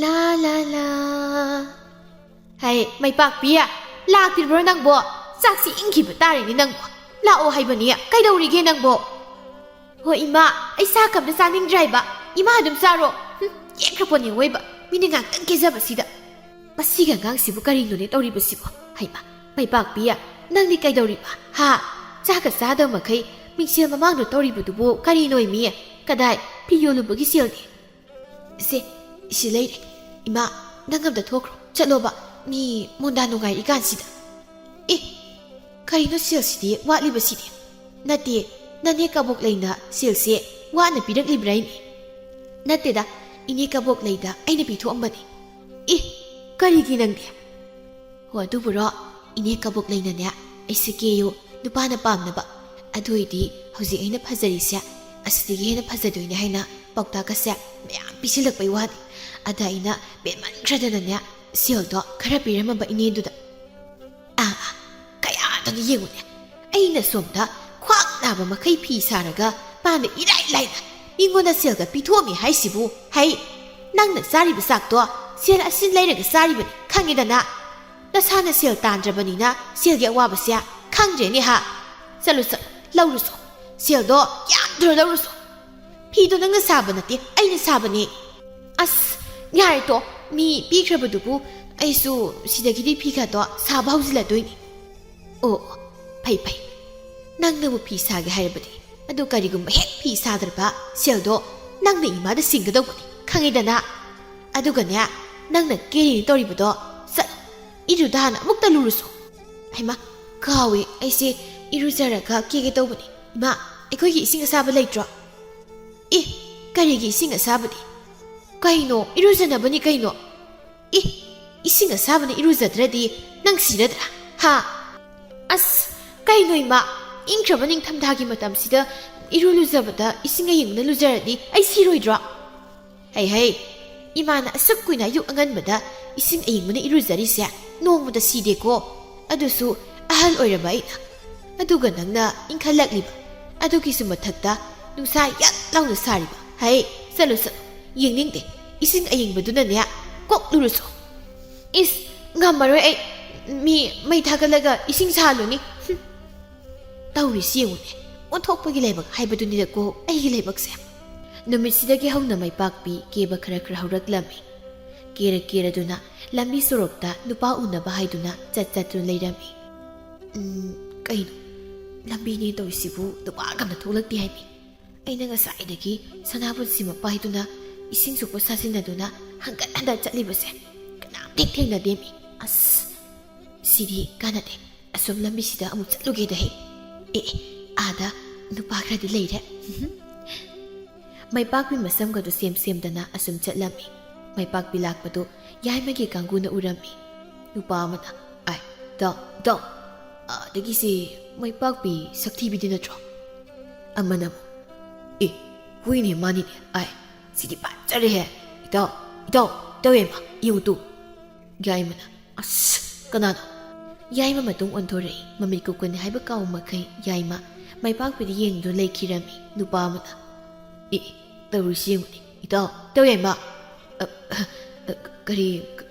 "ꯂꯥ ꯂꯥ ꯂꯥ꯫" "ꯍꯩ, ꯃꯩꯄꯥꯛꯄꯤ, ꯂꯥꯛꯇ꯭ꯔꯤꯕ꯭ꯔꯣ ꯅꯪꯕꯣ? ꯆꯥꯛꯁꯤ ꯏꯪꯈꯤꯕ ꯇꯥꯔꯦꯅꯦ ꯅꯪꯕꯣ꯫ ꯂꯥꯛꯑꯣ ꯍꯥꯏꯕꯅꯤ, ꯀꯩꯗꯧꯔꯤꯒꯦ ꯅꯪꯕꯣ?" "ꯍꯣ ꯏꯃꯥ, ꯑꯩ ꯁꯥ ꯀꯝꯇ ꯆꯥꯅꯤꯡꯗ꯭ꯔꯦ ꯍꯥꯏꯕ꯫ ꯏꯃꯥ ꯑꯗꯨꯝ ꯆꯥꯔꯣ꯫" ꯍꯨꯝ, ꯌꯦꯛꯈ꯭ꯔꯄꯣꯠꯅꯤ ꯑꯋꯣꯏꯕ꯫ ꯃꯤꯅ ꯉꯥꯛꯇꯪ ꯀꯦꯖꯕꯁꯤꯗ꯫ ꯃꯁꯤꯒꯤ ꯑꯉꯥꯡꯁꯤꯕꯨ ꯀꯔꯤꯅꯣꯅꯦ ꯇꯧꯔꯤꯕꯁꯤꯕꯣ? ꯍꯩꯃꯥ, ꯃꯩꯄꯥꯛꯄꯤ, ꯅꯪꯗꯤ ꯀꯩꯗꯧꯔꯤꯕ? ꯍꯥ? ꯆꯥꯒ ꯆꯥꯗꯕ ꯃꯈꯩ ꯃꯤꯡꯁꯦꯜ ꯃꯃꯥꯡꯗ ꯇꯧꯔꯤꯕꯗꯨꯕꯨ ꯀꯔꯤꯅꯣ ꯏꯃꯤ? ꯀꯗꯥꯏ? ꯐꯤ ꯌꯣꯜꯂꯨꯕꯒꯤ ꯁꯦꯜꯗꯤ? ꯁꯦ, ꯁꯤ ꯂꯩꯔꯦ꯫ ꯏꯃꯥ, ꯅꯪ ꯑꯝꯇ ꯊꯣꯛꯈ꯭ꯔꯣ꯫ ꯆꯠꯂꯣꯕ, ꯃꯤ ꯃꯣꯟꯗꯥ ꯅꯨꯡꯉꯥꯏꯔꯤ ꯀꯥꯟꯁꯤꯗ꯫ ꯑꯦ, ꯀꯔꯤꯅꯣ ꯁꯦꯜꯁꯤꯗꯤ ꯋꯥꯠꯂꯤꯕꯁꯤꯗꯤ? ꯅꯠꯇꯦ, ꯅꯅꯦ ꯀꯕꯣꯛ ꯂꯩꯅ ꯁꯦꯜꯁꯦ ꯋꯥꯅ ꯄꯤꯔꯛꯂꯤꯕ꯭ꯔꯥ ꯏꯅꯦ? ꯅꯠꯇꯦꯗ, ꯏꯅꯦ ꯀꯕꯣꯛ ꯂꯩꯗ ꯑꯩꯅ ꯄꯤꯊꯣꯛꯑꯝꯕꯅꯤ꯫ ꯑꯦ, ꯀꯔꯤꯒꯤ ꯅꯪꯗꯤ? ꯍꯣ, ꯑꯗꯨꯕꯨꯔꯣ, ꯏꯅꯦ ꯀꯕꯣꯛ ꯂꯩꯅꯅꯦ, ꯑꯩꯁꯦ ꯀꯦꯌꯨ, ꯅꯨꯄꯥꯅ ꯄꯥꯝꯅꯕ꯫ ꯑꯗꯨ ꯑꯣꯏꯗꯤ ꯍꯧꯖꯤꯛ ꯑꯩꯅ ꯐꯖꯔꯤꯁꯦ ꯑꯁꯤꯗꯒꯤ ꯍꯦꯟꯅ ꯐꯖꯗꯣꯏꯅꯦ ꯍꯥꯏꯅ ꯄꯥꯎꯇꯥꯛꯀꯁꯦ ꯃꯌꯥꯝ ꯄꯤꯁꯤꯜꯂꯛꯄꯩ ꯋꯥꯅꯤ꯫ ꯑꯗ ꯑꯩꯅ ꯄꯦꯟꯃꯟꯈ꯭ꯔꯗꯅꯅꯦ, ꯁꯦꯜꯗꯣ ꯈꯔ ꯄꯤꯔꯝꯃꯕ ꯏꯅꯦꯗꯨꯗ꯫ ꯑꯥ, ꯑꯥ, ꯀꯌꯥꯗꯅꯣ ꯌꯦꯡꯉꯨꯅꯦ꯫ ꯑꯩꯅ ꯁꯣꯝꯗ ꯈ꯭ꯋꯥꯡ ꯅꯥꯕ ꯃꯈꯩ ꯐꯤ ꯁꯥꯔꯒ ꯃꯥꯅ ꯏꯔꯥꯏ ꯂꯥꯏꯅ ꯃꯤꯉꯣꯟꯗ ꯁꯦꯜꯒ ꯄꯤꯊꯣꯛꯑꯝꯃꯤ ꯍꯥꯏꯁꯤꯕꯨ꯫ ꯍꯩ, ꯅꯪꯅ ꯆꯥꯔꯤꯕ ꯆꯥꯛꯇꯣ ꯁꯦꯜ ꯑꯁꯤ ꯂꯩꯔꯒ ꯆꯥꯔꯤꯕꯅꯤ ꯈꯪꯉꯤꯗꯅ꯫ ꯅꯁꯥꯅ ꯁꯦꯜ ꯇꯥꯟꯗ꯭ꯔꯕꯅꯤꯅ ꯁꯦꯜꯒꯤ ꯑꯋꯥꯕꯁꯦ ꯈꯪꯗ꯭ꯔꯦꯅꯦ ꯍꯥ꯫ ꯆꯠꯂꯨ, ꯆꯠꯂꯨ, ꯂꯧꯔꯨꯁꯣ꯫ ꯁꯦꯜꯗꯣ ꯌꯥꯝꯗ꯭ꯔꯣ ꯂꯧꯔꯨꯁꯣ꯫ ꯐꯤꯗꯣ ꯅꯪꯅ ꯁꯥꯕ ꯅꯠꯇꯦ, ꯑꯩꯅ ꯁꯥꯕꯅꯦ꯫ ꯑꯁ, ꯌꯥꯔꯦ ꯇꯣ, ꯃꯤ ꯄꯤꯈ꯭ꯔꯕꯗꯨꯕꯨ ꯑꯩꯁꯨ ꯁꯤꯗꯒꯤꯗꯤ ꯐꯤ ꯈꯔꯗꯣ ꯁꯥꯕ ꯍꯧꯖꯤꯜꯂꯗꯣꯏꯅꯤ꯫ ꯑꯣ, ꯐꯩ ꯐꯩ, ꯅꯪꯅꯕꯨ ꯐꯤ ꯁꯥꯒꯦ ꯍꯥꯏꯔꯕꯗꯤ꯫ ꯑꯗꯨ ꯀꯔꯤꯒꯨꯝꯕ ꯍꯦꯛ ꯐꯤ ꯁꯥꯗ꯭ꯔꯕ ꯁꯦꯜꯗꯣ ꯅꯪꯅ ꯏꯃꯥꯗ ꯁꯤꯡꯒꯗꯧꯕꯅꯤ, ꯈꯪꯉꯤꯗꯅ? ꯑꯗꯨꯒꯅꯦ, ꯅꯪꯅ ꯀꯦꯔꯤꯅ ꯇꯧꯔꯤꯕꯗꯣ, ꯆꯠꯂꯣ, ꯏꯔꯨꯗ ꯍꯥꯟꯅ ꯑꯃꯨꯛꯇ ꯂꯨꯔꯨꯁꯣ꯫ ꯍꯩꯃꯥ, ꯀꯥꯎꯋꯦ, ꯑꯩꯁꯦ ꯏꯔꯨꯖꯔꯒ ꯀꯦꯒꯦ ꯇꯧꯕꯅꯤ꯫ ꯏꯃꯥ, ꯑꯩꯈꯣꯏꯒꯤ ꯏꯁꯤꯡ ꯑꯁꯥꯕ ꯂꯩꯇ꯭ꯔꯣ? ꯑꯦ, ꯀꯔꯤꯒꯤ ꯏꯁꯤꯡ ꯑꯁꯥꯕꯗꯤ? ꯀꯩꯅꯣ, ꯏꯔꯨꯖꯅꯕꯅꯤ ꯀꯩꯅꯣ꯫ ꯑꯦ, ꯏꯁꯤꯡ ꯑꯁꯥꯕꯅ ꯏꯔꯨꯖꯗ꯭ꯔꯗꯤ ꯅꯪ ꯁꯤꯔꯗ꯭ꯔꯥ? ꯍꯥ? ꯑꯁ, ꯀꯩꯅꯣ ꯏꯃꯥ, ꯏꯪꯈ꯭ꯔꯕ ꯅꯤꯡꯊꯝꯊꯥꯒꯤ ꯃꯇꯝꯁꯤꯗ ꯏꯔꯨ ꯂꯨꯖꯕꯗ ꯏꯁꯤꯡ ꯑꯌꯤꯡꯕꯅ ꯂꯨꯖꯔꯗꯤ ꯑꯩ ꯁꯤꯔꯣꯏꯗ꯭ꯔꯣ? ꯍꯩ ꯍꯩ, ꯏꯃꯥꯅ ꯑꯁꯨꯛ ꯀꯨꯏꯅ ꯑꯌꯨꯛ ꯑꯉꯟꯕꯗ ꯏꯁꯤꯡ ꯑꯌꯤꯡꯕꯅ ꯏꯔꯨꯖꯔꯤꯁꯦ ꯅꯣꯡꯃꯗ ꯁꯤꯗꯦꯀꯣ꯫ ꯑꯗꯨꯁꯨ ꯑꯍꯜ ꯑꯣꯏꯔꯕ ꯑꯩꯅ꯫ ꯑꯗꯨꯒ ꯅꯪꯅ ꯏꯪꯈꯠꯂꯛꯂꯤꯕ꯫ ꯑꯗꯨꯒꯤꯁꯨ ꯃꯊꯛꯇ ꯅꯨꯡꯁꯥ ꯌꯛ ꯂꯥꯎꯅ ꯁꯥꯔꯤꯕ꯫ ꯍꯩ, ꯆꯠꯂꯨ ꯆꯠꯂꯨ, ꯌꯦꯡꯅꯤꯡꯗꯦ꯫ ꯏꯁꯤꯡ ꯑꯌꯤꯡꯕꯗꯨꯅꯅꯦ ꯀꯣꯛ ꯂꯨꯔꯨꯁꯣ꯫ ꯏꯁ, ꯉꯝꯃꯔꯣꯏ ꯑꯩ꯫ ꯃꯤ ꯃꯩ ꯊꯥꯒꯠꯂꯒ ꯏꯁꯤꯡ ꯁꯥꯍꯜꯂꯨꯅꯤ꯫ ꯍꯨꯝ꯫ ꯇꯧꯔꯤꯁꯤ ꯌꯦꯡꯉꯨꯅꯦ, ꯑꯣꯟꯊꯣꯛꯄꯒꯤ ꯂꯥꯏꯕꯛ ꯍꯥꯏꯕꯗꯨꯅꯤꯗꯀꯣ ꯑꯩꯒꯤ ꯂꯥꯏꯕꯛꯁꯦ꯫ ꯅꯨꯃꯤꯠꯁꯤꯗꯒꯤ ꯍꯧꯅ ꯃꯩꯄꯥꯛꯄꯤ ꯀꯦꯕ ꯈꯔ ꯈꯔ ꯍꯧꯔꯛꯂꯝꯃꯤ꯫ ꯀꯦꯔ ꯀꯦꯔꯗꯨꯅ ꯂꯝꯕꯤ ꯁꯣꯔꯣꯛꯇ ꯅꯨꯄꯥ ꯎꯅꯕ ꯍꯥꯏꯗꯨꯅ ꯆꯠ ꯆꯠꯇꯨꯅ ꯂꯩꯔꯝꯃꯤ꯫ ꯎꯝ, ꯀꯩꯅꯣ? ꯂꯝꯕꯤꯅꯦ ꯇꯧꯔꯤꯁꯤꯕꯨ ꯅꯨꯄꯥꯒ ꯑꯝꯇ ꯊꯣꯛꯂꯛꯇꯦ ꯍꯥꯏꯕꯤ꯫ ꯑꯩꯅ ꯉꯁꯥꯏꯗꯒꯤ ꯁꯅꯥꯕꯨꯟꯁꯤꯃ ꯄꯥꯏꯗꯨꯅ ꯏꯁꯤꯡ ꯁꯣꯛꯄ ꯁꯥꯖꯤꯟꯅꯗꯨꯅ ꯍꯟꯒꯠ ꯍꯟꯗ ꯆꯠꯂꯤꯕꯁꯦ ꯀꯅꯥꯝ ꯍꯦꯛ ꯊꯦꯡꯅꯗꯦꯃꯤ꯫ ꯑꯁ, ꯁꯤꯗꯤ ꯀꯥꯟꯅꯗꯦ꯫ ꯑꯁꯣꯝ ꯂꯝꯕꯤꯁꯤꯗ ꯑꯃꯨꯛ ꯆꯠꯂꯨꯒꯦꯗ ꯍꯦꯛ꯫ ꯑꯦ, ꯑꯦ, ꯑꯥꯗ ꯅꯨꯄꯥ ꯈꯔꯗꯤ ꯂꯩꯔꯦ꯫ ꯃꯩꯄꯥꯛꯄꯤ ꯃꯁꯝꯒꯗꯨ ꯁꯦꯝ ꯁꯦꯝꯗꯅ ꯑꯁꯨꯝ ꯆꯠꯂꯝꯃꯤ꯫ ꯃꯩꯄꯥꯛꯄꯤ ꯂꯥꯛꯄꯗꯨ ꯌꯥꯏꯃꯒꯤ ꯀꯥꯡꯕꯨꯅ ꯎꯔꯝꯃꯤ꯫ ꯅꯨꯄꯥ ꯑꯃꯅ, "ꯑꯥꯏ, ꯏꯇꯥꯎ, ꯏꯇꯥꯎ, ꯑꯥꯗꯒꯤꯁꯤ ꯃꯩꯄꯥꯛꯄꯤ ꯁꯛꯊꯤꯕꯤꯗꯤ ꯅꯠꯇ꯭ꯔꯣ?" ꯑꯃꯅ ꯑꯃꯨꯛ, "ꯑꯦ, ꯍꯨꯏꯅꯦ ꯃꯥꯅꯤꯅꯦ, ꯑꯥꯏ, ꯁꯤꯗꯤ ꯐꯖꯔꯦꯍꯦ꯫ ꯏꯇꯥꯎ, ꯏꯇꯥꯎ, ꯏꯇꯥꯎ ꯌꯥꯏꯃ, ꯌꯦꯡꯉꯨ ꯇꯨ꯫" ꯌꯥꯏꯃꯅ, "ꯑꯁ, ꯀꯅꯥꯅꯣ?" ꯌꯥꯏꯃ ꯃꯇꯨꯡ ꯑꯣꯟꯊꯣꯔꯛꯏ꯫ ꯃꯃꯤꯠ ꯀꯨꯞꯀꯅꯤ ꯍꯥꯏꯕ ꯀꯥꯎꯕ ꯃꯈꯩ ꯌꯥꯏꯃ ꯃꯩꯄꯥꯛꯄꯤꯗ ꯌꯦꯡꯗꯨꯅ ꯂꯩꯈꯤꯔꯝꯃꯤ꯫ ꯅꯨꯄꯥ ꯑꯃꯅ, "ꯑꯦ, ꯑꯦ, ꯇꯧꯔꯤꯁꯤ ꯌꯦꯡꯉꯨꯅꯦ꯫ ꯏꯇꯥꯎ, ꯏꯇꯥꯎ ꯌꯥꯏꯃ꯫ ꯑ, ꯑ, ꯑ, ꯀꯔꯤ,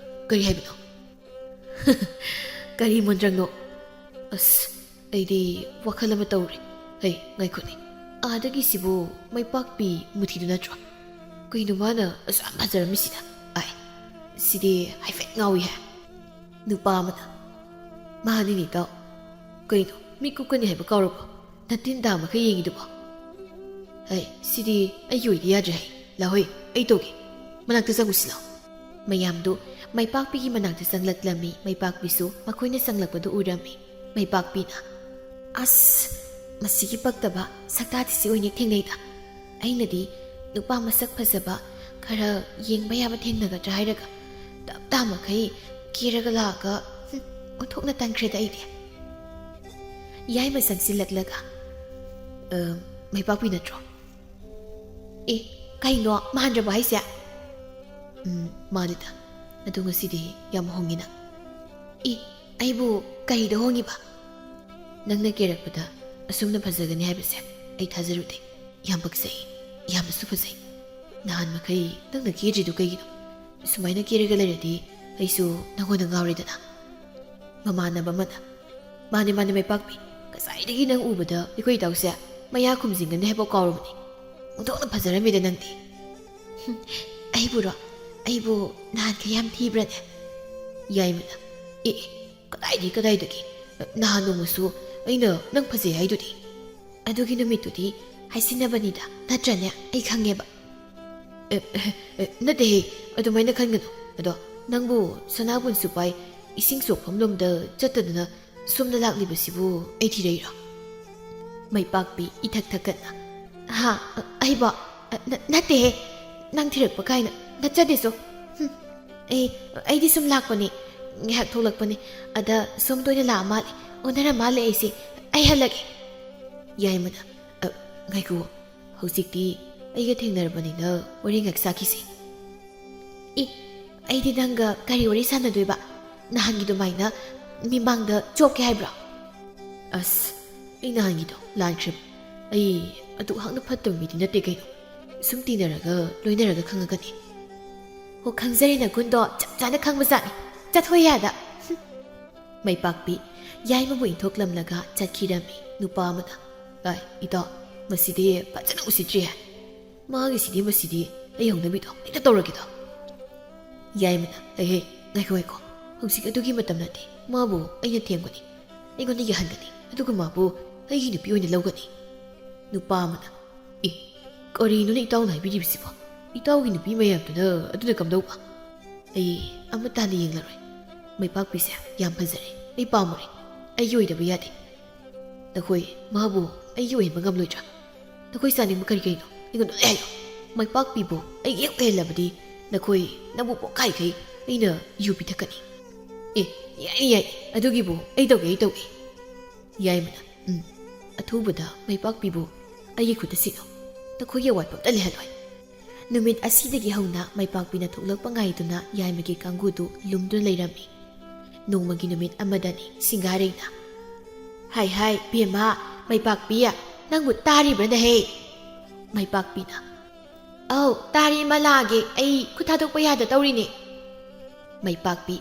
ꯀꯔꯤ ꯍꯥꯏꯕꯅꯣ?" "ꯀꯔꯤ ꯃꯣꯟꯗ꯭ꯔꯪꯅꯣ? ꯑꯁ, ꯑꯩꯗꯤ ꯋꯥꯈꯜ ꯑꯃ ꯇꯧꯔꯦ꯫ ꯍꯩ, ꯉꯥꯏꯈꯣꯅꯦ꯫ ꯑꯥꯗꯒꯤꯁꯤꯕꯨ ꯃꯩꯄꯥꯛꯄꯤ ꯃꯨꯊꯤꯗꯨ ꯅꯠꯇ꯭ꯔꯣ?" "ꯀꯩꯅꯣ ꯃꯥꯅ ꯑꯁꯨꯛ ꯌꯥꯝ ꯐꯖꯔꯝꯃꯤꯁꯤꯅ? ꯑꯥꯏ, ꯁꯤꯗꯤ ꯍꯥꯏꯐꯦꯠ ꯉꯥꯎꯏꯍꯦ"꯫ ꯅꯨꯄꯥ ꯑꯃꯅ, "ꯃꯥꯅꯤꯅꯦ ꯏꯇꯥꯎ꯫ ꯀꯩꯅꯣ, ꯃꯤ ꯀꯨꯞꯀꯅꯤ ꯍꯥꯏꯕ ꯀꯥꯎꯔꯕꯣ? ꯅꯇꯤꯟ ꯇꯥ ꯃꯈꯩ ꯌꯦꯡꯉꯤꯗꯨꯕꯣ? ꯑꯩ, ꯁꯤꯗꯤ ꯑꯩꯒꯤ ꯑꯣꯏꯗꯤ ꯌꯥꯗ꯭ꯔꯦ ꯍꯩ꯫ ꯂꯥꯍꯣꯏ, ꯑꯩ ꯇꯧꯒꯦ꯫ ꯃꯅꯥꯛꯇ ꯆꯪꯉꯨꯁꯤ ꯂꯥꯎ"꯫ ꯃꯌꯥꯝꯗꯨ ꯃꯩꯄꯥꯛꯄꯤꯒꯤ ꯃꯅꯥꯛꯇ ꯆꯪꯂꯛꯂꯝꯃꯤ꯫ ꯃꯩꯄꯥꯛꯄꯤꯁꯨ ꯃꯈꯣꯏꯅ ꯆꯪꯂꯛꯄꯗꯨ ꯎꯔꯝꯃꯤ꯫ ꯃꯩꯄꯥꯛꯄꯤꯅ, "ꯑꯁ, ꯃꯁꯤꯒꯤ ꯄꯛꯇꯕ ꯁꯛꯇꯥꯊꯤꯁꯤ ꯑꯣꯏꯅ ꯊꯦꯡꯅꯩꯗ꯫ ꯑꯩꯅꯗꯤ ꯅꯨꯄꯥ ꯃꯁꯛ ꯐꯖꯕ ꯈꯔ ꯌꯦꯡꯕ ꯌꯥꯕ ꯊꯦꯡꯅꯒꯗ꯭ꯔꯥ ꯍꯥꯏꯔꯒ ꯇꯞ ꯇꯥ ꯃꯈꯩ ꯀꯦꯔꯒ ꯂꯥꯛꯑꯒ, ꯍꯨꯝ, ꯑꯣꯟꯊꯣꯛꯅ ꯇꯟꯈ꯭ꯔꯦꯗ ꯑꯩꯗꯤ"꯫ ꯌꯥꯏꯃ ꯆꯪꯁꯤꯜꯂꯛꯂꯒ, "ꯑ, ꯃꯩꯄꯥꯛꯄꯤ ꯅꯠꯇ꯭ꯔꯣ?" "ꯑꯦ, ꯀꯩꯅꯣ, ꯃꯥꯟꯗ꯭ꯔꯕꯣ ꯍꯥꯏꯁꯦ?" "ꯎꯝ, ꯃꯥꯜꯂꯤꯗ꯫ ꯑꯗꯣ ꯉꯁꯤꯗꯤ ꯌꯥꯝ ꯍꯣꯡꯉꯤ ꯅꯪ"꯫ "ꯑꯦ, ꯑꯩꯕꯨ ꯀꯔꯤꯗ ꯍꯣꯡꯉꯤꯕ?" "ꯅꯪꯅ ꯀꯦꯔꯛꯄꯗ ꯑꯁꯨꯝꯅ ꯐꯖꯒꯅꯤ ꯍꯥꯏꯕꯁꯦ ꯑꯩ ꯊꯥꯖꯔꯨꯗꯦ꯫ ꯌꯥꯝ ꯄꯛꯆꯩ, ꯌꯥꯝꯅꯁꯨ ꯐꯖꯩ꯫ ꯅꯍꯥꯟ ꯃꯈꯩ ꯅꯪꯅ ꯀꯦꯗ꯭ꯔꯤꯗꯨ ꯀꯩꯒꯤꯅꯣ? ꯁꯨꯃꯥꯏꯅ ꯀꯦꯔꯒ ꯂꯩꯔꯗꯤ ꯑꯩꯁꯨ ꯅꯪꯉꯣꯟꯗ ꯉꯥꯎꯔꯦꯗꯅ"꯫ ꯃꯃꯥꯟꯅꯕ ꯑꯃꯅ, "ꯃꯥꯅꯦ, ꯃꯥꯅꯦ, ꯃꯩꯄꯥꯛꯄꯤ꯫ ꯉꯁꯥꯏꯗꯒꯤ ꯅꯪ ꯎꯕꯗ ꯑꯩꯈꯣꯏ ꯏꯇꯥꯎꯁꯦ ꯃꯌꯥ ꯈꯨꯝꯖꯤꯟꯒꯅꯤ ꯍꯥꯏꯕ ꯀꯥꯎꯔꯕꯅꯤ꯫ ꯑꯣꯟꯊꯣꯛꯅ ꯐꯖꯔꯝꯃꯤꯗ ꯅꯪꯗꯤ"꯫ "ꯍꯨꯝ, ꯑꯩꯕꯨꯔꯣ? ꯑꯩꯕꯨ ꯅꯍꯥꯟꯈꯩ ꯌꯥꯝ ꯊꯤꯕ꯭ꯔꯅꯦ?" ꯌꯥꯏꯃꯅ, "ꯑꯦ, ꯑꯦ, ꯀꯗꯥꯏꯗꯒꯤ, ꯀꯗꯥꯏꯗꯒꯤ? ꯅꯍꯥꯟ ꯅꯣꯡꯃꯁꯨ ꯑꯩꯅ ꯅꯪ ꯐꯖꯩ ꯍꯥꯏꯗꯨꯗꯤ"꯫ "ꯑꯗꯨꯒꯤ ꯅꯨꯃꯤꯠꯇꯨꯗꯤ ꯍꯥꯏꯁꯤꯟꯅꯕꯅꯤꯗ, ꯅꯠꯇ꯭ꯔꯅꯦ? ꯑꯩ ꯈꯪꯉꯦꯕ"꯫ "ꯑꯦ, ꯑꯦ, ꯑꯦ, ꯅꯠꯇꯦꯍꯦ, ꯑꯗꯨꯃꯥꯏꯅ ꯈꯟꯒꯅꯨ꯫ ꯑꯗꯣ ꯅꯪꯕꯨ ꯁꯅꯥꯕꯨꯟ ꯁꯨꯄꯥꯏ ꯏꯁꯤꯡ ꯆꯣꯛꯐꯝ ꯂꯣꯝꯗ ꯆꯠꯇꯗꯅ ꯁꯣꯝꯗ ꯂꯥꯛꯂꯤꯕꯁꯤꯕꯨ ꯑꯩ ꯊꯤꯔꯛꯏꯔꯣ?" ꯃꯩꯄꯥꯛꯄꯤ ꯏꯊꯛ ꯊꯛꯀꯠꯅ, "ꯍꯥ? ꯑꯩꯕꯣ? ꯅ-, ꯅꯠꯇꯦꯍꯦ, ꯅꯪ ꯊꯤꯔꯛꯄ ꯀꯥꯏꯅ ꯅꯠꯆꯗꯦꯁꯣ꯫ ꯍꯨꯝ, ꯑꯩ, ꯑꯩꯗꯤ ꯁꯨꯝ ꯂꯥꯛꯄꯅꯦ꯫ ꯉꯥꯏꯍꯥꯛ ꯊꯣꯛꯂꯛꯄꯅꯦ꯫ ꯑꯗ ꯁꯣꯝꯗ ꯑꯣꯏꯅ ꯂꯥꯛꯑ ꯃꯥꯜꯂꯦ, ꯑꯣꯟꯅꯔ ꯃꯥꯜꯂꯦ ꯑꯩꯁꯦ꯫ ꯑꯩ ꯍꯜꯂꯒꯦ"꯫ ꯌꯥꯏꯃꯅ, "ꯑ, ꯉꯥꯏꯈꯨꯑꯣ, ꯍꯧꯖꯤꯛꯇꯤ ꯑꯩꯒ ꯊꯦꯡꯅꯔꯕꯅꯤꯅ ꯋꯥꯔꯤ ꯉꯥꯏꯍꯥꯛ ꯁꯥꯈꯤꯁꯤ"꯫ "ꯑꯦ, ꯑꯩꯗꯤ ꯅꯪꯒ ꯀꯔꯤ ꯋꯥꯔꯤ ꯁꯥꯟꯅꯗꯣꯏꯕ? ꯅꯍꯥꯟꯒꯤ ꯑꯗꯨꯃꯥꯏꯅ ꯃꯤꯃꯥꯡꯗ ꯆꯣꯞꯀꯦ ꯍꯥꯏꯕ꯭ꯔꯣ?" "ꯑꯁ, ꯑꯩ ꯅꯍꯥꯟꯒꯤꯗꯣ ꯂꯥꯟꯈ꯭ꯔꯦ꯫ ꯑꯩ ꯑꯗꯨꯛ ꯍꯥꯛꯅ ꯐꯠꯇꯕ ꯃꯤꯗꯤ ꯅꯠꯇꯦ ꯀꯩꯅꯣ꯫ ꯁꯨꯝ ꯇꯤꯟꯅꯔꯒ ꯂꯣꯏꯅꯔꯒ ꯈꯪꯉꯒꯅꯤ"꯫ "ꯑꯣ, ꯈꯪꯖꯔꯦ, ꯅꯒꯨꯟꯗꯣ ꯆꯞ ꯆꯥꯅ ꯈꯪꯕꯖꯥꯠꯅꯤ꯫ ꯆꯠꯊꯣꯏ ꯌꯥꯗ"꯫ ꯃꯩꯄꯥꯛꯄꯤ ꯌꯥꯏꯃꯕꯨ ꯏꯟꯊꯣꯛꯂꯝꯂꯒ ꯆꯠꯈꯤꯔꯝꯃꯤ꯫ ꯅꯨꯄꯥ ꯑꯃꯅ, "ꯑꯥꯏ, ꯏꯇꯥꯎ, ꯃꯁꯤꯗꯤ ꯐꯖꯅ ꯎꯁꯤꯠꯇ꯭ꯔꯤꯍꯦ꯫ ꯃꯥꯒꯤꯁꯤꯗꯤ, ꯃꯁꯤꯗꯤ ꯑꯩ ꯍꯧꯅꯕꯤꯗꯣ ꯍꯦꯛꯇ ꯇꯧꯔꯒꯦꯗꯣ꯫ ꯌꯥꯏꯃꯅ, "ꯍꯩ ꯍꯩ, ꯉꯥꯏꯈꯣ ꯉꯥꯏꯈꯣ, ꯍꯧꯖꯤꯛ ꯑꯗꯨꯒꯤ ꯃꯇꯝ ꯅꯠꯇꯦ꯫ ꯃꯥꯕꯨ ꯑꯩꯅ ꯊꯦꯝꯒꯅꯤ, ꯑꯩꯉꯣꯟꯗ ꯌꯥꯍꯟꯒꯅꯤ, ꯑꯗꯨꯒ ꯃꯥꯕꯨ ꯑꯩꯒꯤ ꯅꯨꯄꯤ ꯑꯣꯏꯅ ꯂꯧꯒꯅꯤ"꯫ ꯅꯨꯄꯥ ꯑꯃꯅ, "ꯑꯦ, ꯀꯔꯤꯅꯣꯅꯦ ꯏꯇꯥꯎꯅ ꯍꯥꯏꯕꯤꯔꯤꯕꯁꯤꯕꯣ? ꯏꯇꯥꯎꯒꯤ ꯅꯨꯄꯤ ꯃꯌꯥꯝꯗꯨꯅ ꯑꯗꯨꯅ ꯀꯝꯗꯧꯕ?" "ꯑꯩ ꯑꯃꯠꯇ ꯍꯥꯟꯅ ꯌꯦꯡꯂꯔꯣꯏ꯫ ꯃꯩꯄꯥꯛꯄꯤꯁꯦ ꯌꯥꯝ ꯐꯖꯔꯦ, ꯑꯩ ꯄꯥꯝꯃꯨꯔꯦ꯫ ꯑꯩꯒꯤ ꯑꯣꯏꯗꯕ ꯌꯥꯗꯦ꯫ ꯅꯈꯣꯏ ꯃꯥꯕꯨ ꯑꯩꯒꯤ ꯑꯣꯏꯍꯟꯕ ꯉꯝꯂꯣꯏꯗ꯭ꯔꯥ? ꯅꯈꯣꯏ ꯆꯥꯅꯤꯡꯕ ꯀꯔꯤ ꯀꯔꯤꯅꯣ ꯑꯩꯉꯣꯟꯗ ꯂꯣꯏ ꯍꯥꯏꯌꯨ꯫ ꯃꯩꯄꯥꯛꯄꯤꯕꯨ ꯑꯩꯒꯤ ꯍꯦꯛ ꯑꯣꯏꯍꯜꯂꯕꯗꯤ ꯅꯈꯣꯏ ꯅꯕꯨ ꯄꯣꯛꯈꯥꯏꯈꯩ ꯑꯩꯅ ꯌꯨ ꯄꯤꯊꯛꯀꯅꯤ"꯫ "ꯑꯦ, ꯌꯥꯏ ꯌꯥꯏ, ꯑꯗꯨꯒꯤꯕꯨ ꯑꯩ ꯇꯧꯒꯦ, ꯑꯩ ꯇꯧꯒꯦ"꯫ ꯌꯥꯏꯃꯅ, "ꯎꯝ, ꯑꯊꯨꯕꯗ ꯃꯩꯄꯥꯛꯄꯤꯕꯨ ꯑꯩꯒꯤ ꯈꯨꯠꯇ ꯁꯤꯠꯂꯨ꯫ ꯅꯈꯣꯏꯒꯤ ꯑꯋꯥꯠꯄ ꯑꯝꯇ ꯂꯩꯍꯜꯂꯣꯏ"꯫ ꯅꯨꯃꯤꯠ ꯑꯁꯤꯗꯒꯤ ꯍꯧꯅ ꯃꯩꯄꯥꯛꯄꯤꯅ ꯊꯣꯛꯂꯛꯄ ꯉꯥꯏꯗꯨꯅ ꯌꯥꯏꯃꯒꯤ ꯀꯥꯡꯒꯨꯗꯨ ꯂꯨꯝꯗꯨꯅ ꯂꯩꯔꯝꯃꯤ꯫ ꯅꯣꯡꯃꯒꯤ ꯅꯨꯃꯤꯠ ꯑꯃꯗꯅꯤ ꯁꯤꯡꯒꯥꯔꯩꯅ, "ꯍꯥꯏ ꯍꯥꯏ ꯕꯦꯝꯃ, ꯃꯩꯄꯥꯛꯄꯤ, ꯅꯪꯕꯨ ꯇꯥꯔꯤꯕ꯭ꯔꯅꯍꯦ?" ꯃꯩꯄꯥꯛꯄꯤꯅ, "ꯑꯧ, ꯇꯥꯔꯤ ꯏꯃꯥ, ꯂꯥꯛꯑꯒꯦ, ꯑꯩ ꯈꯨꯠ ꯊꯥꯗꯣꯛꯄ ꯌꯥꯗ ꯇꯧꯔꯤꯅꯦ"꯫ ꯃꯩꯄꯥꯛꯄꯤ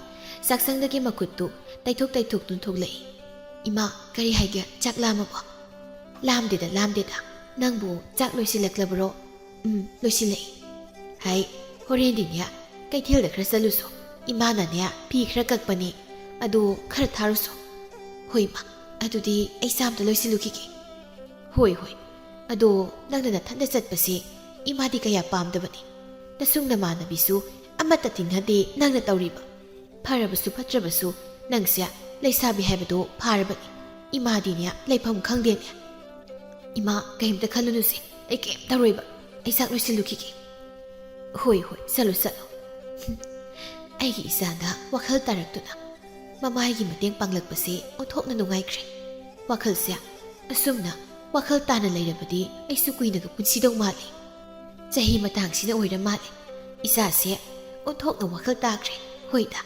ꯆꯥꯛꯁꯪꯗꯒꯤ ꯃꯈꯨꯠꯇꯨ ꯇꯩꯊꯣꯛ ꯇꯩꯊꯣꯛꯇꯨꯅ ꯊꯣꯛꯂꯛꯏ꯫ "ꯏꯃꯥ, ꯀꯔꯤ ꯍꯥꯏꯒꯦ? ꯆꯥꯛ ꯂꯥꯝꯃꯕꯣ?" "ꯂꯥꯝꯗꯦꯗ, ꯂꯥꯝꯗꯦꯗ꯫ ꯅꯪꯕꯨ ꯆꯥꯛ ꯂꯣꯏꯁꯤꯜꯂꯛꯂꯕꯔꯣ?" "ꯎꯝ, ꯂꯣꯏꯁꯤꯜꯂꯛꯏ"꯫ "ꯍꯥꯏ, ꯍꯣꯔꯦꯟꯗꯤꯅꯦ ꯀꯩꯊꯦꯜꯗ ꯈꯔ ꯆꯠꯂꯨꯁꯣ꯫ ꯏꯃꯥꯅꯅꯦ ꯐꯤ ꯈꯔ ꯀꯛꯄꯅꯤ, ꯑꯗꯣ ꯈꯔ ꯊꯥꯔꯨꯁꯣ"꯫ "ꯍꯣꯏ ꯏꯃꯥ, ꯑꯗꯨꯗꯤ ꯑꯩ ꯆꯥ ꯑꯝꯇ ꯂꯣꯏꯁꯤꯜꯂꯨꯈꯤꯒꯦ"꯫ "ꯍꯣꯏ ꯍꯣꯏ, ꯑꯗꯣ ꯅꯪꯅ ꯅꯊꯟꯗ ꯆꯠꯄꯁꯦ ꯏꯃꯥꯗꯤ ꯀꯌꯥ ꯄꯥꯝꯗꯕꯅꯤ꯫ ꯅꯁꯨꯡ ꯅꯃꯥꯟꯅꯕꯤꯁꯨ ꯑꯃꯠꯇ ꯇꯤꯟꯅꯗꯦ ꯅꯪꯅ ꯇꯧꯔꯤꯕ꯫ ꯐꯔꯕꯁꯨ ꯐꯠꯇ꯭ꯔꯕꯁꯨ ꯅꯪꯁꯦ ꯂꯩꯁꯥꯕꯤ ꯍꯥꯏꯕꯗꯣ ꯐꯥꯔꯕꯅꯤ꯫ ꯏꯃꯥꯗꯤꯅꯦ ꯂꯩꯐꯝ ꯈꯪꯗꯦꯅꯦ"꯫ "ꯏꯃꯥ, ꯀꯩꯝꯇ ꯈꯜꯂꯨꯅꯨꯁꯦ, ꯑꯩ ꯀꯩꯝ ꯇꯧꯔꯣꯏꯕ꯫ ꯑꯩ ꯆꯥꯛ ꯂꯣꯏꯁꯤꯜꯂꯨꯈꯤꯒꯦ"꯫ "ꯍꯣꯏ ꯍꯣꯏ, ꯆꯠꯂꯣ ꯆꯠꯂꯣ"꯫ ꯑꯩꯒꯤ ꯏꯆꯥꯗ ꯋꯥꯈꯜ ꯇꯥꯔꯛꯇꯨꯅ ꯃꯃꯥꯏꯒꯤ ꯃꯇꯦꯡ ꯄꯥꯡꯂꯛꯄꯁꯦ ꯑꯣꯟꯊꯣꯛꯅ ꯅꯨꯡꯉꯥꯏꯈ꯭ꯔꯦ꯫ ꯋꯥꯈꯜꯁꯦ ꯑꯁꯨꯝꯅ ꯋꯥꯈꯜ ꯇꯥꯅ ꯂꯩꯔꯕꯗꯤ ꯑꯩꯁꯨ ꯀꯨꯏꯅꯒ ꯄꯨꯟꯁꯤꯗꯧ ꯃꯥꯜꯂꯤ꯫ ꯆꯍꯤ ꯃꯇꯥꯡꯁꯤꯅ ꯑꯣꯏꯔ ꯃꯥꯜꯂꯦ꯫ ꯏꯆꯥꯁꯦ ꯑꯣꯟꯊꯣꯛꯅ ꯋꯥꯈꯜ ꯇꯥꯈ꯭ꯔꯦ꯫ ꯍꯣꯏꯗ,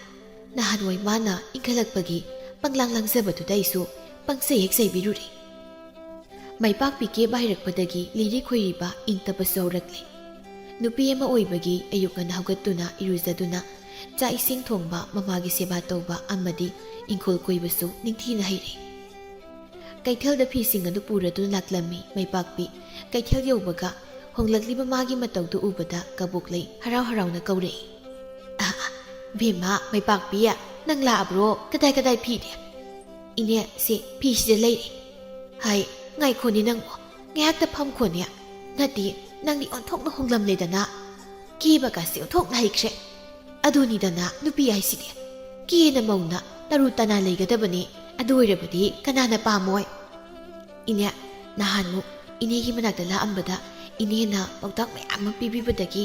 ꯅꯍꯥꯟꯋꯥꯏ ꯃꯥꯅ ꯏꯟꯈꯠꯂꯛꯄꯒꯤ ꯄꯪꯂꯥꯡ ꯂꯥꯡꯖꯕꯗꯨꯗ ꯑꯩꯁꯨ ꯄꯪꯆꯩ ꯍꯦꯛ ꯆꯩꯕꯤꯔꯨꯔꯦ꯫ ꯃꯩꯄꯥꯛꯄꯤ ꯀꯦꯕ ꯍꯩꯔꯛꯄꯗꯒꯤ ꯂꯤꯔꯤ ꯈꯣꯏꯔꯤꯕ ꯏꯪ ꯇꯞꯄꯁꯨ ꯍꯧꯔꯛꯂꯦ꯫ ꯅꯨꯄꯤ ꯑꯃ ꯑꯣꯏꯕꯒꯤ ꯑꯌꯨꯛ ꯉꯟꯅ ꯍꯧꯒꯠꯇꯨꯅ ꯏꯔꯨꯖꯗꯨꯅ ꯆꯥꯛ ꯏꯁꯤꯡ ꯊꯣꯡꯕ, ꯃꯃꯥꯒꯤ ꯁꯦꯕꯥ ꯇꯧꯕ ꯑꯃꯗꯤ ꯏꯪꯈꯣꯜ ꯀꯣꯏꯕꯁꯨ ꯅꯤꯡꯊꯤꯅ ꯍꯩꯔꯦ꯫ ꯀꯩꯊꯦꯜꯗ ꯐꯤꯁꯤꯡ ꯑꯗꯨ ꯄꯨꯔꯗꯨꯅ ꯂꯥꯛꯂꯝꯃꯤ ꯃꯩꯄꯥꯛꯄꯤ꯫ ꯀꯩꯊꯦꯜ ꯌꯧꯕꯒ ꯍꯣꯡꯂꯛꯂꯤꯕ ꯃꯥꯒꯤ ꯃꯇꯧꯗꯨ ꯎꯕꯗ ꯀꯕꯣꯛꯂꯩ ꯍꯔꯥꯎ ꯍꯔꯥꯎꯅ ꯀꯧꯔꯛꯏ꯫ "ꯑꯥ, ꯕꯦꯝꯃ, ꯃꯩꯄꯥꯛꯄꯤ, ꯅꯪ ꯂꯥꯛꯑꯕ꯭ꯔꯣ? ꯀꯗꯥꯏ ꯀꯗꯥꯏ ꯐꯤꯗꯤ?" "ꯏꯅꯦ, ꯁꯦ ꯐꯤꯁꯤꯗ ꯂꯩꯔꯦ꯫" "ꯍꯥꯏ, ꯉꯥꯏꯈꯣꯅꯦ ꯅꯪꯕꯨ, ꯉꯥꯏꯍꯥꯛꯇ ꯐꯝꯈꯣꯅꯦ꯫ ꯅꯠꯇꯦ, ꯅꯪꯗꯤ ꯑꯣꯟꯊꯣꯛꯅ ꯍꯣꯡꯂꯝꯂꯦꯗꯅ꯫ ꯀꯦꯕꯒꯁꯦ ꯑꯣꯟꯊꯣꯛꯅ ꯍꯩꯈ꯭ꯔꯦ꯫ ꯑꯗꯨꯅꯤꯗꯅ ꯅꯨꯄꯤ ꯍꯥꯏꯁꯤꯗꯤ꯫ ꯀꯦꯅ ꯃꯧꯅ ꯇꯔꯨ ꯇꯅꯥ ꯂꯩꯒꯗꯕꯅꯤ꯫ ꯑꯗꯨ ꯑꯣꯏꯔꯕꯗꯤ ꯀꯅꯥꯅ ꯄꯥꯝꯃꯣꯏ?" "ꯏꯅꯦ, ꯅꯍꯥꯟꯃꯨꯛ ꯏꯅꯦꯒꯤ ꯃꯅꯥꯛꯇ ꯂꯥꯛꯑꯝꯕꯗ ꯏꯅꯦꯅ ꯄꯥꯎꯇꯥꯛ ꯃꯌꯥꯝ ꯑꯃ ꯄꯤꯕꯤꯕꯗꯒꯤ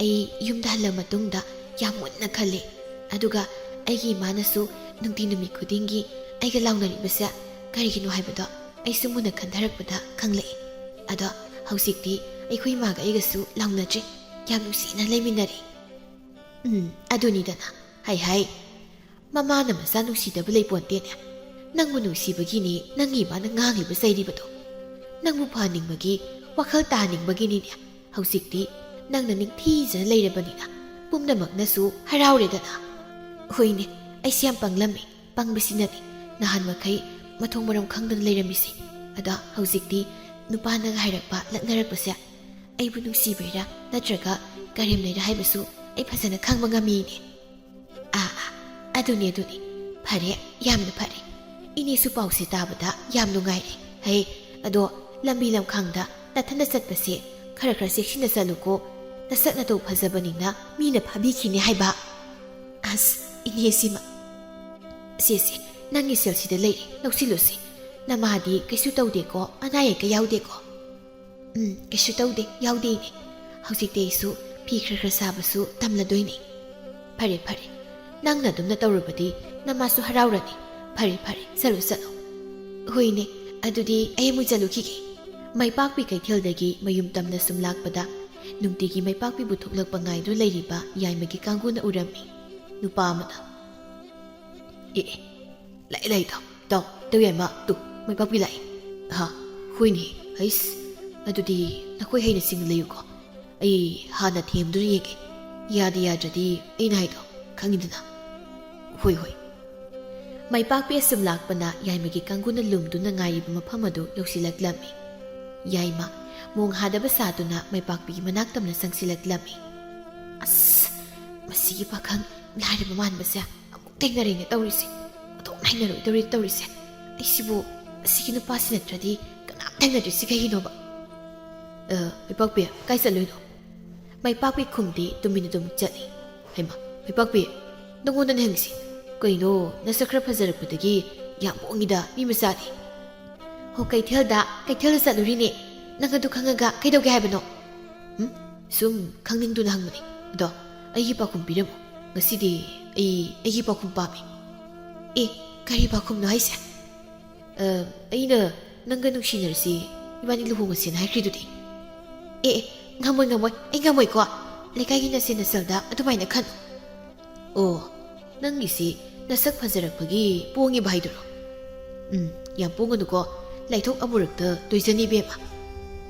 ꯑꯩ ꯌꯨꯝꯗ ꯍꯜꯂ ꯃꯇꯨꯡꯗ ꯌꯥꯝ ꯃꯨꯟꯅ ꯈꯜꯂꯤ꯫ ꯑꯗꯨꯒ ꯑꯩꯒꯤ ꯏꯃꯥꯅꯁꯨ ꯅꯨꯡꯇꯤ ꯅꯨꯃꯤꯠ ꯈꯨꯗꯤꯡꯒꯤ ꯑꯩꯒ ꯂꯥꯎꯅꯔꯤꯕꯁꯦ ꯀꯔꯤꯒꯤꯅꯣ ꯍꯥꯏꯕꯗꯣ ꯑꯩꯁꯨ ꯃꯨꯟꯅ ꯈꯟꯊꯔꯛꯄꯗ ꯈꯪꯂꯛꯏ꯫ ꯑꯗꯣ ꯍꯧꯖꯤꯛꯇꯤ ꯑꯩꯈꯣꯏ ꯏꯃꯥꯒ ꯑꯩꯒꯁꯨ ꯂꯥꯎꯅꯗ꯭ꯔꯦ꯫ ꯌꯥꯝ ꯅꯨꯡꯁꯤꯅ ꯂꯩꯃꯤꯟꯅꯔꯤ꯫" "ꯎꯝ, ꯑꯗꯨꯅꯤꯗꯅ꯫ ꯍꯥꯏ ꯍꯥꯏ, ꯃꯃꯥꯅ ꯃꯆꯥ ꯅꯨꯡꯁꯤꯗꯕ ꯂꯩꯄꯣꯟꯇꯦꯅꯦ꯫ ꯅꯪꯕꯨ ꯅꯨꯡꯁꯤꯕꯒꯤꯅꯤ ꯅꯪꯒꯤ ꯏꯃꯥꯅ ꯉꯥꯡꯂꯤꯕ ꯆꯩꯔꯤꯕꯗꯣ꯫ ꯅꯪꯕꯨ ꯐꯍꯟꯅꯤꯡꯕꯒꯤ, ꯋꯥꯈꯜ ꯇꯥꯍꯟꯅꯤꯡꯕꯒꯤꯅꯤꯅꯦ꯫ ꯍꯧꯖꯤꯛꯇꯤ ꯅꯪꯅ ꯅꯤꯡꯊꯤꯖꯅ ꯂꯩꯔꯕꯅꯤꯅ ꯄꯨꯝꯅꯃꯛꯅꯁꯨ ꯍꯔꯥꯎꯔꯦꯗꯅ꯫" "ꯍꯣꯏꯅꯦ, ꯑꯩꯁꯦ ꯌꯥꯝ ꯄꯪꯂꯝꯃꯤ꯫ ꯄꯪꯕꯁꯤꯅꯅꯤ ꯅꯍꯥꯟ ꯃꯈꯩ ꯃꯊꯣꯡ ꯃꯔꯝ ꯈꯪꯗꯅ ꯂꯩꯔꯝꯃꯤꯁꯦ꯫ ꯑꯗꯣ ꯍꯧꯖꯤꯛꯇꯤ ꯅꯨꯄꯥꯅꯒ ꯍꯥꯏꯔꯛꯄ, ꯂꯛꯅꯔꯛꯄꯁꯦ ꯑꯩꯕꯨ ꯅꯨꯡꯁꯤꯕꯩꯔꯥ ꯅꯠꯇ꯭ꯔꯒ ꯀꯔꯦꯝꯅꯩꯔꯥ ꯍꯥꯏꯕꯁꯨ ꯑꯩ ꯐꯖꯅ ꯈꯪꯕ ꯉꯝꯃꯤꯅꯦ꯫" "ꯑꯥ, ꯑꯥ, ꯑꯗꯨꯅꯤ, ꯑꯗꯨꯅꯤ꯫ ꯐꯔꯦ, ꯌꯥꯝꯅ ꯐꯔꯦ꯫ ꯏꯅꯦꯁꯨ ꯄꯥꯎꯁꯦ ꯇꯥꯕꯗ ꯌꯥꯝ ꯅꯨꯡꯉꯥꯏꯔꯦ꯫ ꯍꯩ, ꯑꯗꯣ ꯂꯝꯕꯤ ꯂꯝꯈꯥꯡꯗ ꯅꯊꯟꯗ ꯆꯠꯄꯁꯦ ꯈꯔ ꯈꯔ ꯆꯦꯛꯁꯤꯟꯅ ꯆꯠꯂꯨꯀꯣ꯫ ꯅꯁꯛ ꯅꯇꯧ ꯐꯖꯕꯅꯤꯅ ꯃꯤꯅ ꯐꯥꯕꯤꯈꯤꯅꯤ ꯍꯥꯏꯕ꯫" "ꯑꯁ, ꯏꯅꯦꯁꯤꯃ꯫ ꯁꯦ, ꯁꯦ, ꯅꯪꯒꯤ ꯁꯦꯜꯁꯤꯗ ꯂꯩꯔꯦ, ꯂꯧꯁꯤꯜꯂꯨꯁꯤ꯫ ꯅꯃꯥꯗꯤ ꯀꯩꯁꯨ ꯇꯧꯗꯦꯀꯣ, ꯑꯅꯥ ꯑꯌꯦꯛꯀ ꯌꯥꯎꯗꯦꯀꯣ?" "ꯎꯝ, ꯀꯩꯁꯨ ꯇꯧꯗꯦ, ꯌꯥꯎꯗꯦ ꯏꯅꯦ꯫ ꯍꯧꯖꯤꯛꯇꯤ ꯑꯩꯁꯨ ꯐꯤ ꯈꯔ ꯈꯔ ꯁꯥꯕꯁꯨ ꯇꯝꯂꯗꯣꯏꯅꯦ꯫" "ꯐꯔꯦ, ꯐꯔꯦ꯫ ꯅꯪꯅ ꯑꯗꯨꯝꯅ ꯇꯧꯔꯕꯗꯤ ꯅꯃꯥꯁꯨ ꯍꯔꯥꯎꯔꯅꯤ꯫ ꯐꯔꯦ, ꯐꯔꯦ, ꯆꯠꯂꯨ, ꯆꯠꯂꯨ꯫" "ꯍꯣꯏꯅꯦ, ꯑꯗꯨꯗꯤ ꯑꯩ ꯑꯃꯨꯛ ꯆꯠꯂꯨꯈꯤꯒꯦ꯫" ꯃꯩꯄꯥꯛꯄꯤ ꯀꯩꯊꯦꯜꯗꯒꯤ ꯃꯌꯨꯝ ꯇꯝꯅ ꯁꯨꯝ ꯂꯥꯛꯄꯗ ꯅꯨꯡꯇꯤꯒꯤ ꯃꯩꯄꯥꯛꯄꯤꯕꯨ ꯊꯣꯛꯂꯛꯄ ꯉꯥꯏꯗꯨꯅ ꯂꯩꯔꯤꯕ ꯌꯥꯏꯃꯒꯤ ꯀꯥꯡꯕꯨꯅ ꯎꯔꯝꯃꯤ꯫ ꯅꯨꯄꯥ ꯑꯃꯅ, "ꯑꯦ, ꯑꯦ, ꯂꯥꯛꯑꯦ, ꯂꯥꯛꯑꯦ, ꯇꯥꯎ, ꯇꯥꯎ, ꯇꯥꯎ ꯌꯥꯏꯃ, ꯇꯨ, ꯃꯩꯄꯥꯛꯄꯤ ꯂꯥꯛꯑꯦ꯫" "ꯍꯥ, ꯍꯣꯏꯅꯦ, ꯍꯩꯁ, ꯑꯗꯨꯗꯤ ꯅꯈꯣꯏ ꯍꯩꯅ ꯁꯤꯡꯅ ꯂꯩꯌꯨꯀꯣ꯫ ꯑꯩ ꯍꯥꯟꯅ ꯊꯦꯝꯗꯨꯅ ꯌꯦꯡꯒꯦ꯫ ꯌꯥꯗ ꯌꯥꯗ꯭ꯔꯗꯤ ꯑꯩꯅ ꯍꯥꯏꯗꯣ ꯈꯪꯉꯤꯗꯅ꯫" "ꯍꯣꯏ, ꯍꯣꯏ꯫" ꯃꯩꯄꯥꯛꯄꯤ ꯑꯁꯨꯝ ꯂꯥꯛꯄꯅ ꯌꯥꯏꯃꯒꯤ ꯀꯥꯡꯕꯨꯅ ꯂꯨꯝꯗꯨꯅ ꯉꯥꯏꯔꯤꯕ ꯃꯐꯝ ꯑꯗꯨ ꯌꯧꯁꯤꯜꯂꯛꯂꯝꯃꯤ꯫ ꯌꯥꯏꯃ ꯃꯣꯡ ꯍꯥꯗꯕ ꯁꯥꯗꯨꯅ ꯃꯩꯄꯥꯛꯄꯤꯒꯤ ꯃꯅꯥꯛ ꯇꯝꯅ ꯆꯪꯁꯤꯜꯂꯛꯂꯝꯃꯤ꯫ "ꯑꯁ, ꯃꯁꯤꯒꯤ ꯄꯥꯈꯪ ꯂꯥꯏꯔꯕ ꯃꯥꯟꯕꯁꯦ ꯑꯃꯨꯛ ꯊꯦꯡꯅꯔꯦꯅꯦ ꯇꯧꯔꯤꯁꯦ꯫ ꯑꯣꯟꯊꯣꯛꯅ ꯍꯩꯅꯔꯣꯏꯗꯧꯔꯤ ꯇꯧꯔꯤꯁꯦ꯫ ꯑꯩꯁꯤꯕꯨ ꯑꯁꯤꯒꯤ ꯅꯨꯄꯥꯁꯤ ꯅꯠꯇ꯭ꯔꯗꯤ ꯀꯅꯥꯝ ꯊꯦꯡꯅꯗ꯭ꯔꯤꯁꯤ ꯀꯩꯒꯤꯅꯣꯕ? ꯑ, ꯃꯩꯄꯥꯛꯄꯤ, ꯀꯥꯏ ꯆꯠꯂꯨꯏꯅꯣ?" ꯃꯩꯄꯥꯛꯄꯤ ꯈꯨꯝꯗꯦ, ꯇꯨꯃꯤꯟꯅ ꯑꯗꯨꯝ ꯆꯠꯂꯤ꯫ "ꯍꯩꯃꯥ, ꯃꯩꯄꯥꯛꯄꯤ, ꯅꯪꯉꯣꯟꯗꯅꯦ ꯍꯪꯉꯤꯁꯤ꯫ ꯀꯩꯅꯣ, ꯅꯁꯛ ꯈꯔ ꯐꯖꯔꯛꯄꯗꯒꯤ ꯌꯥꯝ ꯄꯣꯡꯉꯤꯗ ꯃꯤ ꯃꯆꯥꯗꯤ?" "ꯍꯣ, ꯀꯩꯊꯦꯜꯗ, ꯀꯩꯊꯦꯜꯗ ꯆꯠꯂꯨꯔꯤꯅꯦ꯫ ꯅꯪ ꯑꯗꯨ ꯈꯪꯉꯒ ꯀꯩꯗꯧꯒꯦ ꯍꯥꯏꯕꯅꯣ?" "ꯎꯝ? ꯁꯨꯝ ꯈꯪꯅꯤꯡꯗꯨꯅ ꯍꯪꯕꯅꯤ꯫ ꯑꯗꯣ ꯑꯩꯒꯤ ꯄꯥꯎꯈꯨꯝ ꯄꯤꯔꯝꯃꯨ꯫ ꯉꯁꯤꯗꯤ ꯑꯩ ꯑꯩꯒꯤ ꯄꯥꯎꯈꯨꯝ ꯄꯥꯝꯃꯤ꯫" "ꯑꯦ, ꯀꯔꯤ ꯄꯥꯎꯈꯨꯝꯅꯣ ꯍꯥꯏꯁꯦ?" "ꯑ, ꯑꯩꯅ ꯅꯪꯒ ꯅꯨꯡꯁꯤꯅꯔꯁꯤ, ꯏꯕꯥꯅꯤ ꯂꯨꯍꯣꯡꯉꯁꯦꯅ ꯍꯥꯏꯈ꯭ꯔꯤꯗꯨꯗꯤ꯫" "ꯑꯦ, ꯑꯦ, ꯉꯝꯃꯣꯏ, ꯉꯝꯃꯣꯏ, ꯑꯩ ꯉꯝꯃꯣꯏꯀꯣ꯫ ꯂꯩꯀꯥꯏꯒꯤ ꯅꯁꯦꯟ ꯅꯁꯜꯗ ꯑꯗꯨꯃꯥꯏꯅ ꯈꯟ-" "ꯑꯣ, ꯅꯪꯒꯤꯁꯤ ꯅꯁꯛ ꯐꯖꯔꯛꯄꯒꯤ ꯄꯣꯡꯉꯤꯕ ꯍꯥꯏꯗꯨꯔꯣ? ꯎꯝ, ꯌꯥꯝ ꯄꯣꯡꯒꯅꯨꯀꯣ, ꯂꯥꯏꯊꯣꯛ ꯑꯃꯨꯔꯛꯇ ꯇꯣꯏꯖꯅꯤ ꯏꯕꯦꯝꯃ꯫"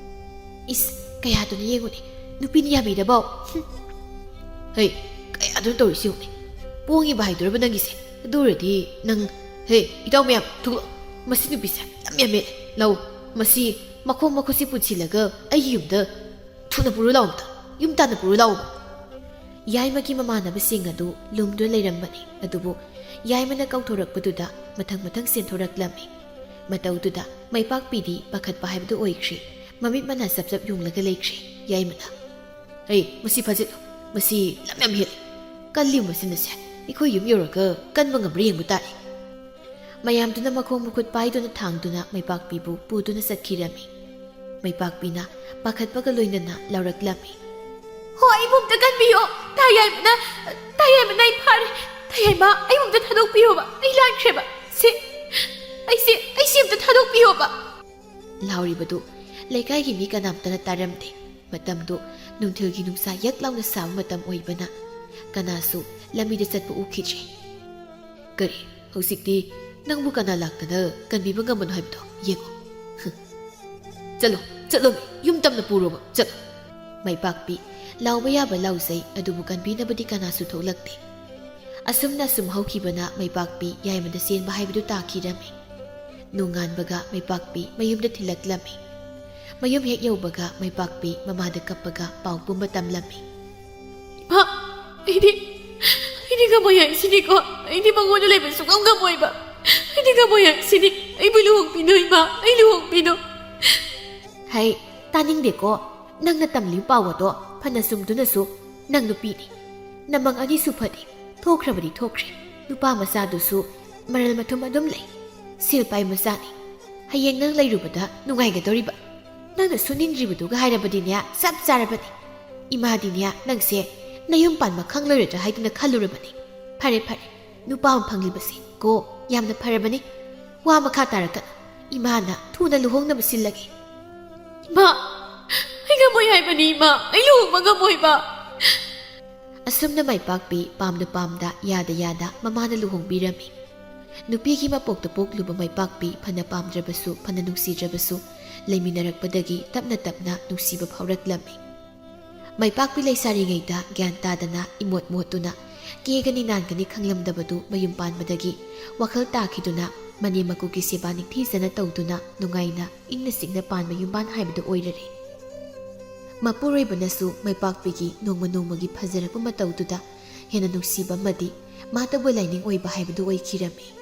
"ꯏꯁ, ꯀꯌꯥꯗꯨꯅ ꯌꯦꯡꯉꯨꯅꯦ, ꯅꯨꯄꯤꯅ ꯌꯥꯕꯤꯗꯕꯧ꯫ ꯍꯨꯝ꯫ ꯍꯩ, ꯀꯌꯥꯗꯨꯅ ꯇꯧꯔꯤꯁꯤ ꯌꯦꯡꯉꯨꯅꯦ꯫ ꯄꯣꯡꯉꯤꯕ ꯍꯥꯏꯗꯨꯔꯕ ꯅꯪꯒꯤꯁꯦ? ꯑꯗꯨ ꯑꯣꯏꯔꯗꯤ ꯅꯪ, ꯍꯦ, ꯏꯇꯥꯎ ꯃꯌꯥꯝ, ꯊꯣꯛꯂꯛꯑꯣ꯫ ꯃꯁꯤ ꯅꯨꯄꯤꯁꯦ ꯌꯥꯝ ꯌꯥꯝꯃꯦ꯫ ꯂꯥꯛꯑꯣ, ꯃꯁꯤ ꯃꯈꯣꯡ ꯃꯈꯨꯠꯁꯤ ꯄꯨꯟꯁꯤꯜꯂꯒ ꯑꯩꯒꯤ ꯌꯨꯝꯗ ꯊꯨꯅ ꯄꯨꯔꯨ ꯂꯥꯛꯑꯣ ꯑꯝꯇ꯫ ꯌꯨꯝ ꯇꯥꯟꯅ ꯄꯨꯔꯨ ꯂꯥꯛꯑꯣꯕ꯫" ꯌꯥꯏꯃꯒꯤ ꯃꯃꯥꯟꯅꯕꯁꯤꯡ ꯑꯗꯨ ꯂꯨꯝꯗꯨꯅ ꯂꯩꯔꯝꯕꯅꯤ, ꯑꯗꯨꯕꯨ ꯌꯥꯏꯃꯅ ꯀꯧꯊꯣꯔꯛꯄꯗꯨꯗ ꯃꯊꯪ ꯃꯊꯪ ꯆꯦꯟꯊꯣꯔꯛꯂꯝꯃꯤ꯫ ꯃꯇꯧꯗꯨꯗ ꯃꯩꯄꯥꯛꯄꯤꯗꯤ ꯄꯥꯈꯠꯄ ꯍꯥꯏꯕꯗꯨ ꯑꯣꯏꯈ꯭ꯔꯦ꯫ ꯃꯃꯤꯠ ꯃꯅꯥ ꯆꯞ ꯆꯞ ꯌꯨꯡꯂꯒ ꯂꯩꯈ꯭ꯔꯦ ꯌꯥꯏꯃꯅ꯫ "ꯍꯩ, ꯃꯁꯤ ꯐꯥꯖꯤꯜꯂꯨ꯫ ꯃꯁꯤ ꯂꯝ ꯌꯥꯝ ꯍꯦꯜꯂꯤ꯫ ꯀꯜꯂꯤ ꯃꯁꯤꯅꯁꯦ꯫ ꯑꯩꯈꯣꯏ ꯌꯨꯝ ꯌꯧꯔꯒ ꯀꯟꯕ ꯉꯝꯕ꯭ꯔꯥ ꯌꯦꯡꯕ ꯇꯥꯔꯦ꯫" ꯃꯌꯥꯝꯗꯨꯅ ꯃꯈꯣꯡ ꯃꯈꯨꯠ ꯄꯥꯏꯗꯨꯅ ꯊꯥꯡꯗꯨꯅ ꯃꯩꯄꯥꯛꯄꯤꯕꯨ ꯄꯨꯗꯨꯅ ꯆꯠꯈꯤꯔꯝꯃꯤ꯫ ꯃꯩꯄꯥꯛꯄꯤꯅ ꯄꯥꯈꯠꯄꯒ ꯂꯣꯏꯅꯅ ꯂꯥꯎꯔꯛꯂꯝꯃꯤ꯫ "ꯍꯣ, ꯑꯩꯕꯨ ꯑꯝꯇ ꯀꯟꯕꯤꯌꯣ꯫ ꯇꯥ ꯌꯥꯏꯃꯅ, ꯇꯥ ꯌꯥꯏꯃꯅ ꯑꯩ ꯐꯥꯔꯦ꯫ ꯇꯥ ꯌꯥꯏꯃ, ꯑꯩꯕꯨ ꯑꯝꯇ ꯊꯥꯗꯣꯛꯄꯤꯌꯣꯕ꯫ ꯑꯩ ꯂꯥꯟꯈ꯭ꯔꯦꯕ꯫ ꯁꯤ, ꯑꯩꯁꯦ, ꯑꯩꯁꯦ ꯑꯝꯇ ꯊꯥꯗꯣꯛꯄꯤꯌꯣꯕ꯫" ꯂꯥꯎꯔꯤꯕꯗꯨ ꯂꯩꯀꯥꯏꯒꯤ ꯃꯤ ꯀꯅꯥꯝꯇꯅ ꯇꯥꯔꯝꯗꯦ꯫ ꯃꯇꯝꯗꯨ ꯅꯨꯡꯊꯤꯜꯒꯤ ꯅꯨꯡꯁꯥ ꯌꯛ ꯂꯥꯎꯅ ꯁꯥꯕ ꯃꯇꯝ ꯑꯣꯏꯕꯅ ꯀꯅꯥꯁꯨ ꯂꯝꯕꯤꯗ ꯆꯠꯄ ꯎꯈꯤꯗ꯭ꯔꯦ꯫ "ꯀꯔꯤ, ꯍꯧꯖꯤꯛꯇꯤ ꯅꯪꯕꯨ ꯀꯅꯥ ꯂꯥꯛꯇꯅ ꯀꯟꯕꯤꯕ ꯉꯝꯕꯅꯣ ꯍꯥꯏꯕꯗꯣ ꯌꯦꯡꯉꯣ꯫" "ꯍꯨꯝ꯫ ꯆꯠꯂꯣ, ꯆꯠꯂꯣ, ꯌꯨꯝ ꯇꯝꯅ ꯄꯨꯔꯣꯕ, ꯆꯠꯂꯣ꯫" ꯃꯩꯄꯥꯛꯄꯤ ꯂꯥꯎꯕ ꯌꯥꯕ ꯂꯥꯎꯖꯩ, ꯑꯗꯨꯕꯨ ꯀꯟꯕꯤꯅꯕꯗꯤ ꯀꯅꯥꯁꯨ ꯊꯣꯛꯂꯛꯇꯦ꯫ ꯑꯁꯨꯝꯅ ꯑꯁꯨꯝ ꯍꯧꯈꯤꯕꯅ ꯃꯩꯄꯥꯛꯄꯤ ꯌꯥꯏꯃꯗ ꯆꯦꯟꯕ ꯍꯥꯏꯕꯗꯨ ꯇꯥꯈꯤꯔꯝꯃꯤ꯫ ꯅꯣꯡꯉꯥꯟꯕꯒ ꯃꯩꯄꯥꯛꯄꯤ ꯃꯌꯨꯝꯗ ꯊꯤꯜꯂꯛꯂꯝꯃꯤ꯫ ꯃꯌꯨꯝ ꯍꯦꯛ ꯌꯧꯕꯒ ꯃꯩꯄꯥꯛꯄꯤ ꯃꯃꯥꯗ ꯀꯞꯄꯒ ꯄꯥꯎ ꯄꯨꯝꯕ ꯇꯝꯂꯝꯃꯤ꯫ "ꯏꯃꯥ, ꯑꯩꯗꯤ, ꯑꯩꯗꯤ ꯉꯝꯃꯣꯏ ꯍꯥꯏꯁꯤꯅꯤꯀꯣ꯫ ꯑꯩꯗꯤ ꯃꯉꯣꯟꯗ ꯂꯩꯕ ꯁꯨꯡꯉꯝ ꯉꯝꯃꯣꯏꯕ꯫ ꯑꯩꯗꯤ ꯉꯝꯃꯣꯏ ꯍꯥꯏꯁꯤꯅꯤ꯫ ꯑꯩꯕꯨ ꯂꯨꯍꯣꯡꯕꯤꯅꯨ ꯏꯃꯥ, ꯑꯩ ꯂꯨꯍꯣꯡꯕꯤꯅꯨ꯫" "ꯍꯩ, ꯇꯥꯅꯤꯡꯗꯦꯀꯣ꯫ ꯅꯪꯅ ꯇꯝꯂꯤꯕ ꯄꯥꯎ ꯑꯗꯣ ꯐꯅ ꯆꯨꯝꯗꯨꯅꯁꯨ ꯅꯪ ꯅꯨꯄꯤꯅꯤ꯫ ꯅꯃꯪ ꯑꯅꯤꯁꯨ ꯐꯗꯦ꯫ ꯊꯣꯛꯈ꯭ꯔꯕꯗꯤ ꯊꯣꯛꯈ꯭ꯔꯦ꯫ ꯅꯨꯄꯥ ꯃꯆꯥꯗꯨꯁꯨ ꯃꯔꯜ ꯃꯊꯨꯝ ꯑꯗꯨꯝ ꯂꯩ꯫ ꯁꯦꯜ ꯄꯥꯏ ꯃꯆꯥꯅꯤ꯫ ꯍꯌꯦꯡ ꯅꯪ ꯂꯩꯔꯨꯕꯗ ꯅꯨꯡꯉꯥꯏꯒꯗꯧꯔꯤꯕ꯫ ꯅꯪꯅ ꯁꯨꯅꯤꯡꯗ꯭ꯔꯤꯕꯗꯨꯒ ꯍꯥꯏꯔꯕꯗꯤꯅꯦ, ꯆꯞ ꯆꯥꯔꯕꯅꯤ꯫ ꯏꯃꯥꯗꯤꯅꯦ, ꯅꯪꯁꯦ ꯅꯌꯨꯝ ꯄꯥꯟꯕ ꯈꯪꯂꯔꯣꯏꯗ꯭ꯔꯥ ꯍꯥꯏꯗꯨꯅ ꯈꯜꯂꯨꯔꯕꯅꯤ꯫ ꯐꯔꯦ, ꯐꯔꯦ, ꯅꯨꯄꯥ ꯑꯃ ꯐꯪꯂꯤꯕꯁꯦ ꯀꯣ ꯌꯥꯝꯅ ꯐꯔꯕꯅꯤ꯫ ꯋꯥ ꯃꯈꯥ ꯇꯥꯔꯛꯀꯅꯨ꯫ ꯏꯃꯥꯅ ꯊꯨꯅ ꯂꯨꯍꯣꯡꯅꯕ ꯁꯤꯜꯂꯒꯦ꯫" "ꯏꯃꯥ, ꯑꯩ ꯉꯝꯃꯣꯏ ꯍꯥꯏꯕꯅꯤ ꯏꯃꯥ, ꯑꯩ ꯂꯨꯍꯣꯡꯕ ꯉꯝꯃꯣꯏꯕ꯫" ꯑꯁꯨꯝꯅ ꯃꯩꯄꯥꯛꯄꯤ ꯄꯥꯝꯗ ꯄꯥꯝꯗ, ꯌꯥꯗ ꯌꯥꯗ ꯃꯃꯥꯅ ꯂꯨꯍꯣꯡꯕꯤꯔꯝꯃꯤ꯫ ꯅꯨꯄꯤꯒꯤ ꯃꯄꯣꯛꯇ ꯄꯣꯛꯂꯨꯕ ꯃꯩꯄꯥꯛꯄꯤ ꯐꯅ ꯄꯥꯝꯗ꯭ꯔꯕꯁꯨ, ꯐꯅ ꯅꯨꯡꯁꯤꯗ꯭ꯔꯕꯁꯨ, ꯂꯩꯃꯤꯟꯅꯔꯛꯄꯗꯒꯤ ꯇꯞꯅ ꯇꯞꯅ ꯅꯨꯡꯁꯤꯕ ꯐꯥꯎꯔꯛꯂꯝꯃꯤ꯫ ꯃꯩꯄꯥꯛꯄꯤ ꯂꯩꯁꯥꯔꯤꯉꯩꯗ ꯒ꯭ꯌꯥꯟ ꯇꯥꯗꯅ ꯏꯃꯣꯠ ꯃꯣꯠꯇꯨꯅ ꯀꯦꯒꯅꯤ ꯅꯥꯟꯒꯅꯤ ꯈꯪꯂꯝꯗꯕꯗꯨ ꯃꯌꯨꯝ ꯄꯥꯟꯕꯗꯒꯤ ꯋꯥꯈꯜ ꯇꯥꯈꯤꯗꯨꯅ ꯃꯅꯦꯝ ꯃꯀꯨꯒꯤ ꯁꯦꯕꯥ ꯅꯤꯡꯊꯤꯖꯅ ꯇꯧꯗꯨꯅ ꯅꯨꯡꯉꯥꯏꯅ ꯏꯪꯅ ꯆꯤꯛꯅ ꯄꯥꯟꯕ ꯌꯨꯝꯕꯥꯟ ꯍꯥꯏꯕꯗꯨ ꯑꯣꯏꯔꯔꯦ꯫ ꯃꯄꯨꯔꯣꯏꯕꯅꯁꯨ ꯃꯩꯄꯥꯛꯄꯤꯒꯤ ꯅꯣꯡꯃ ꯅꯣꯡꯃꯒꯤ ꯐꯖꯔꯛꯄ ꯃꯇꯧꯗꯨꯗ ꯍꯦꯟꯅ ꯅꯨꯡꯁꯤꯕ ꯑꯃꯗꯤ ꯃꯥꯇꯕꯨ ꯂꯥꯏꯅꯤꯡ ꯑꯣꯏꯕ ꯍꯥꯏꯕꯗꯨ ꯑꯣꯏꯈꯤꯔꯝꯃꯤ꯫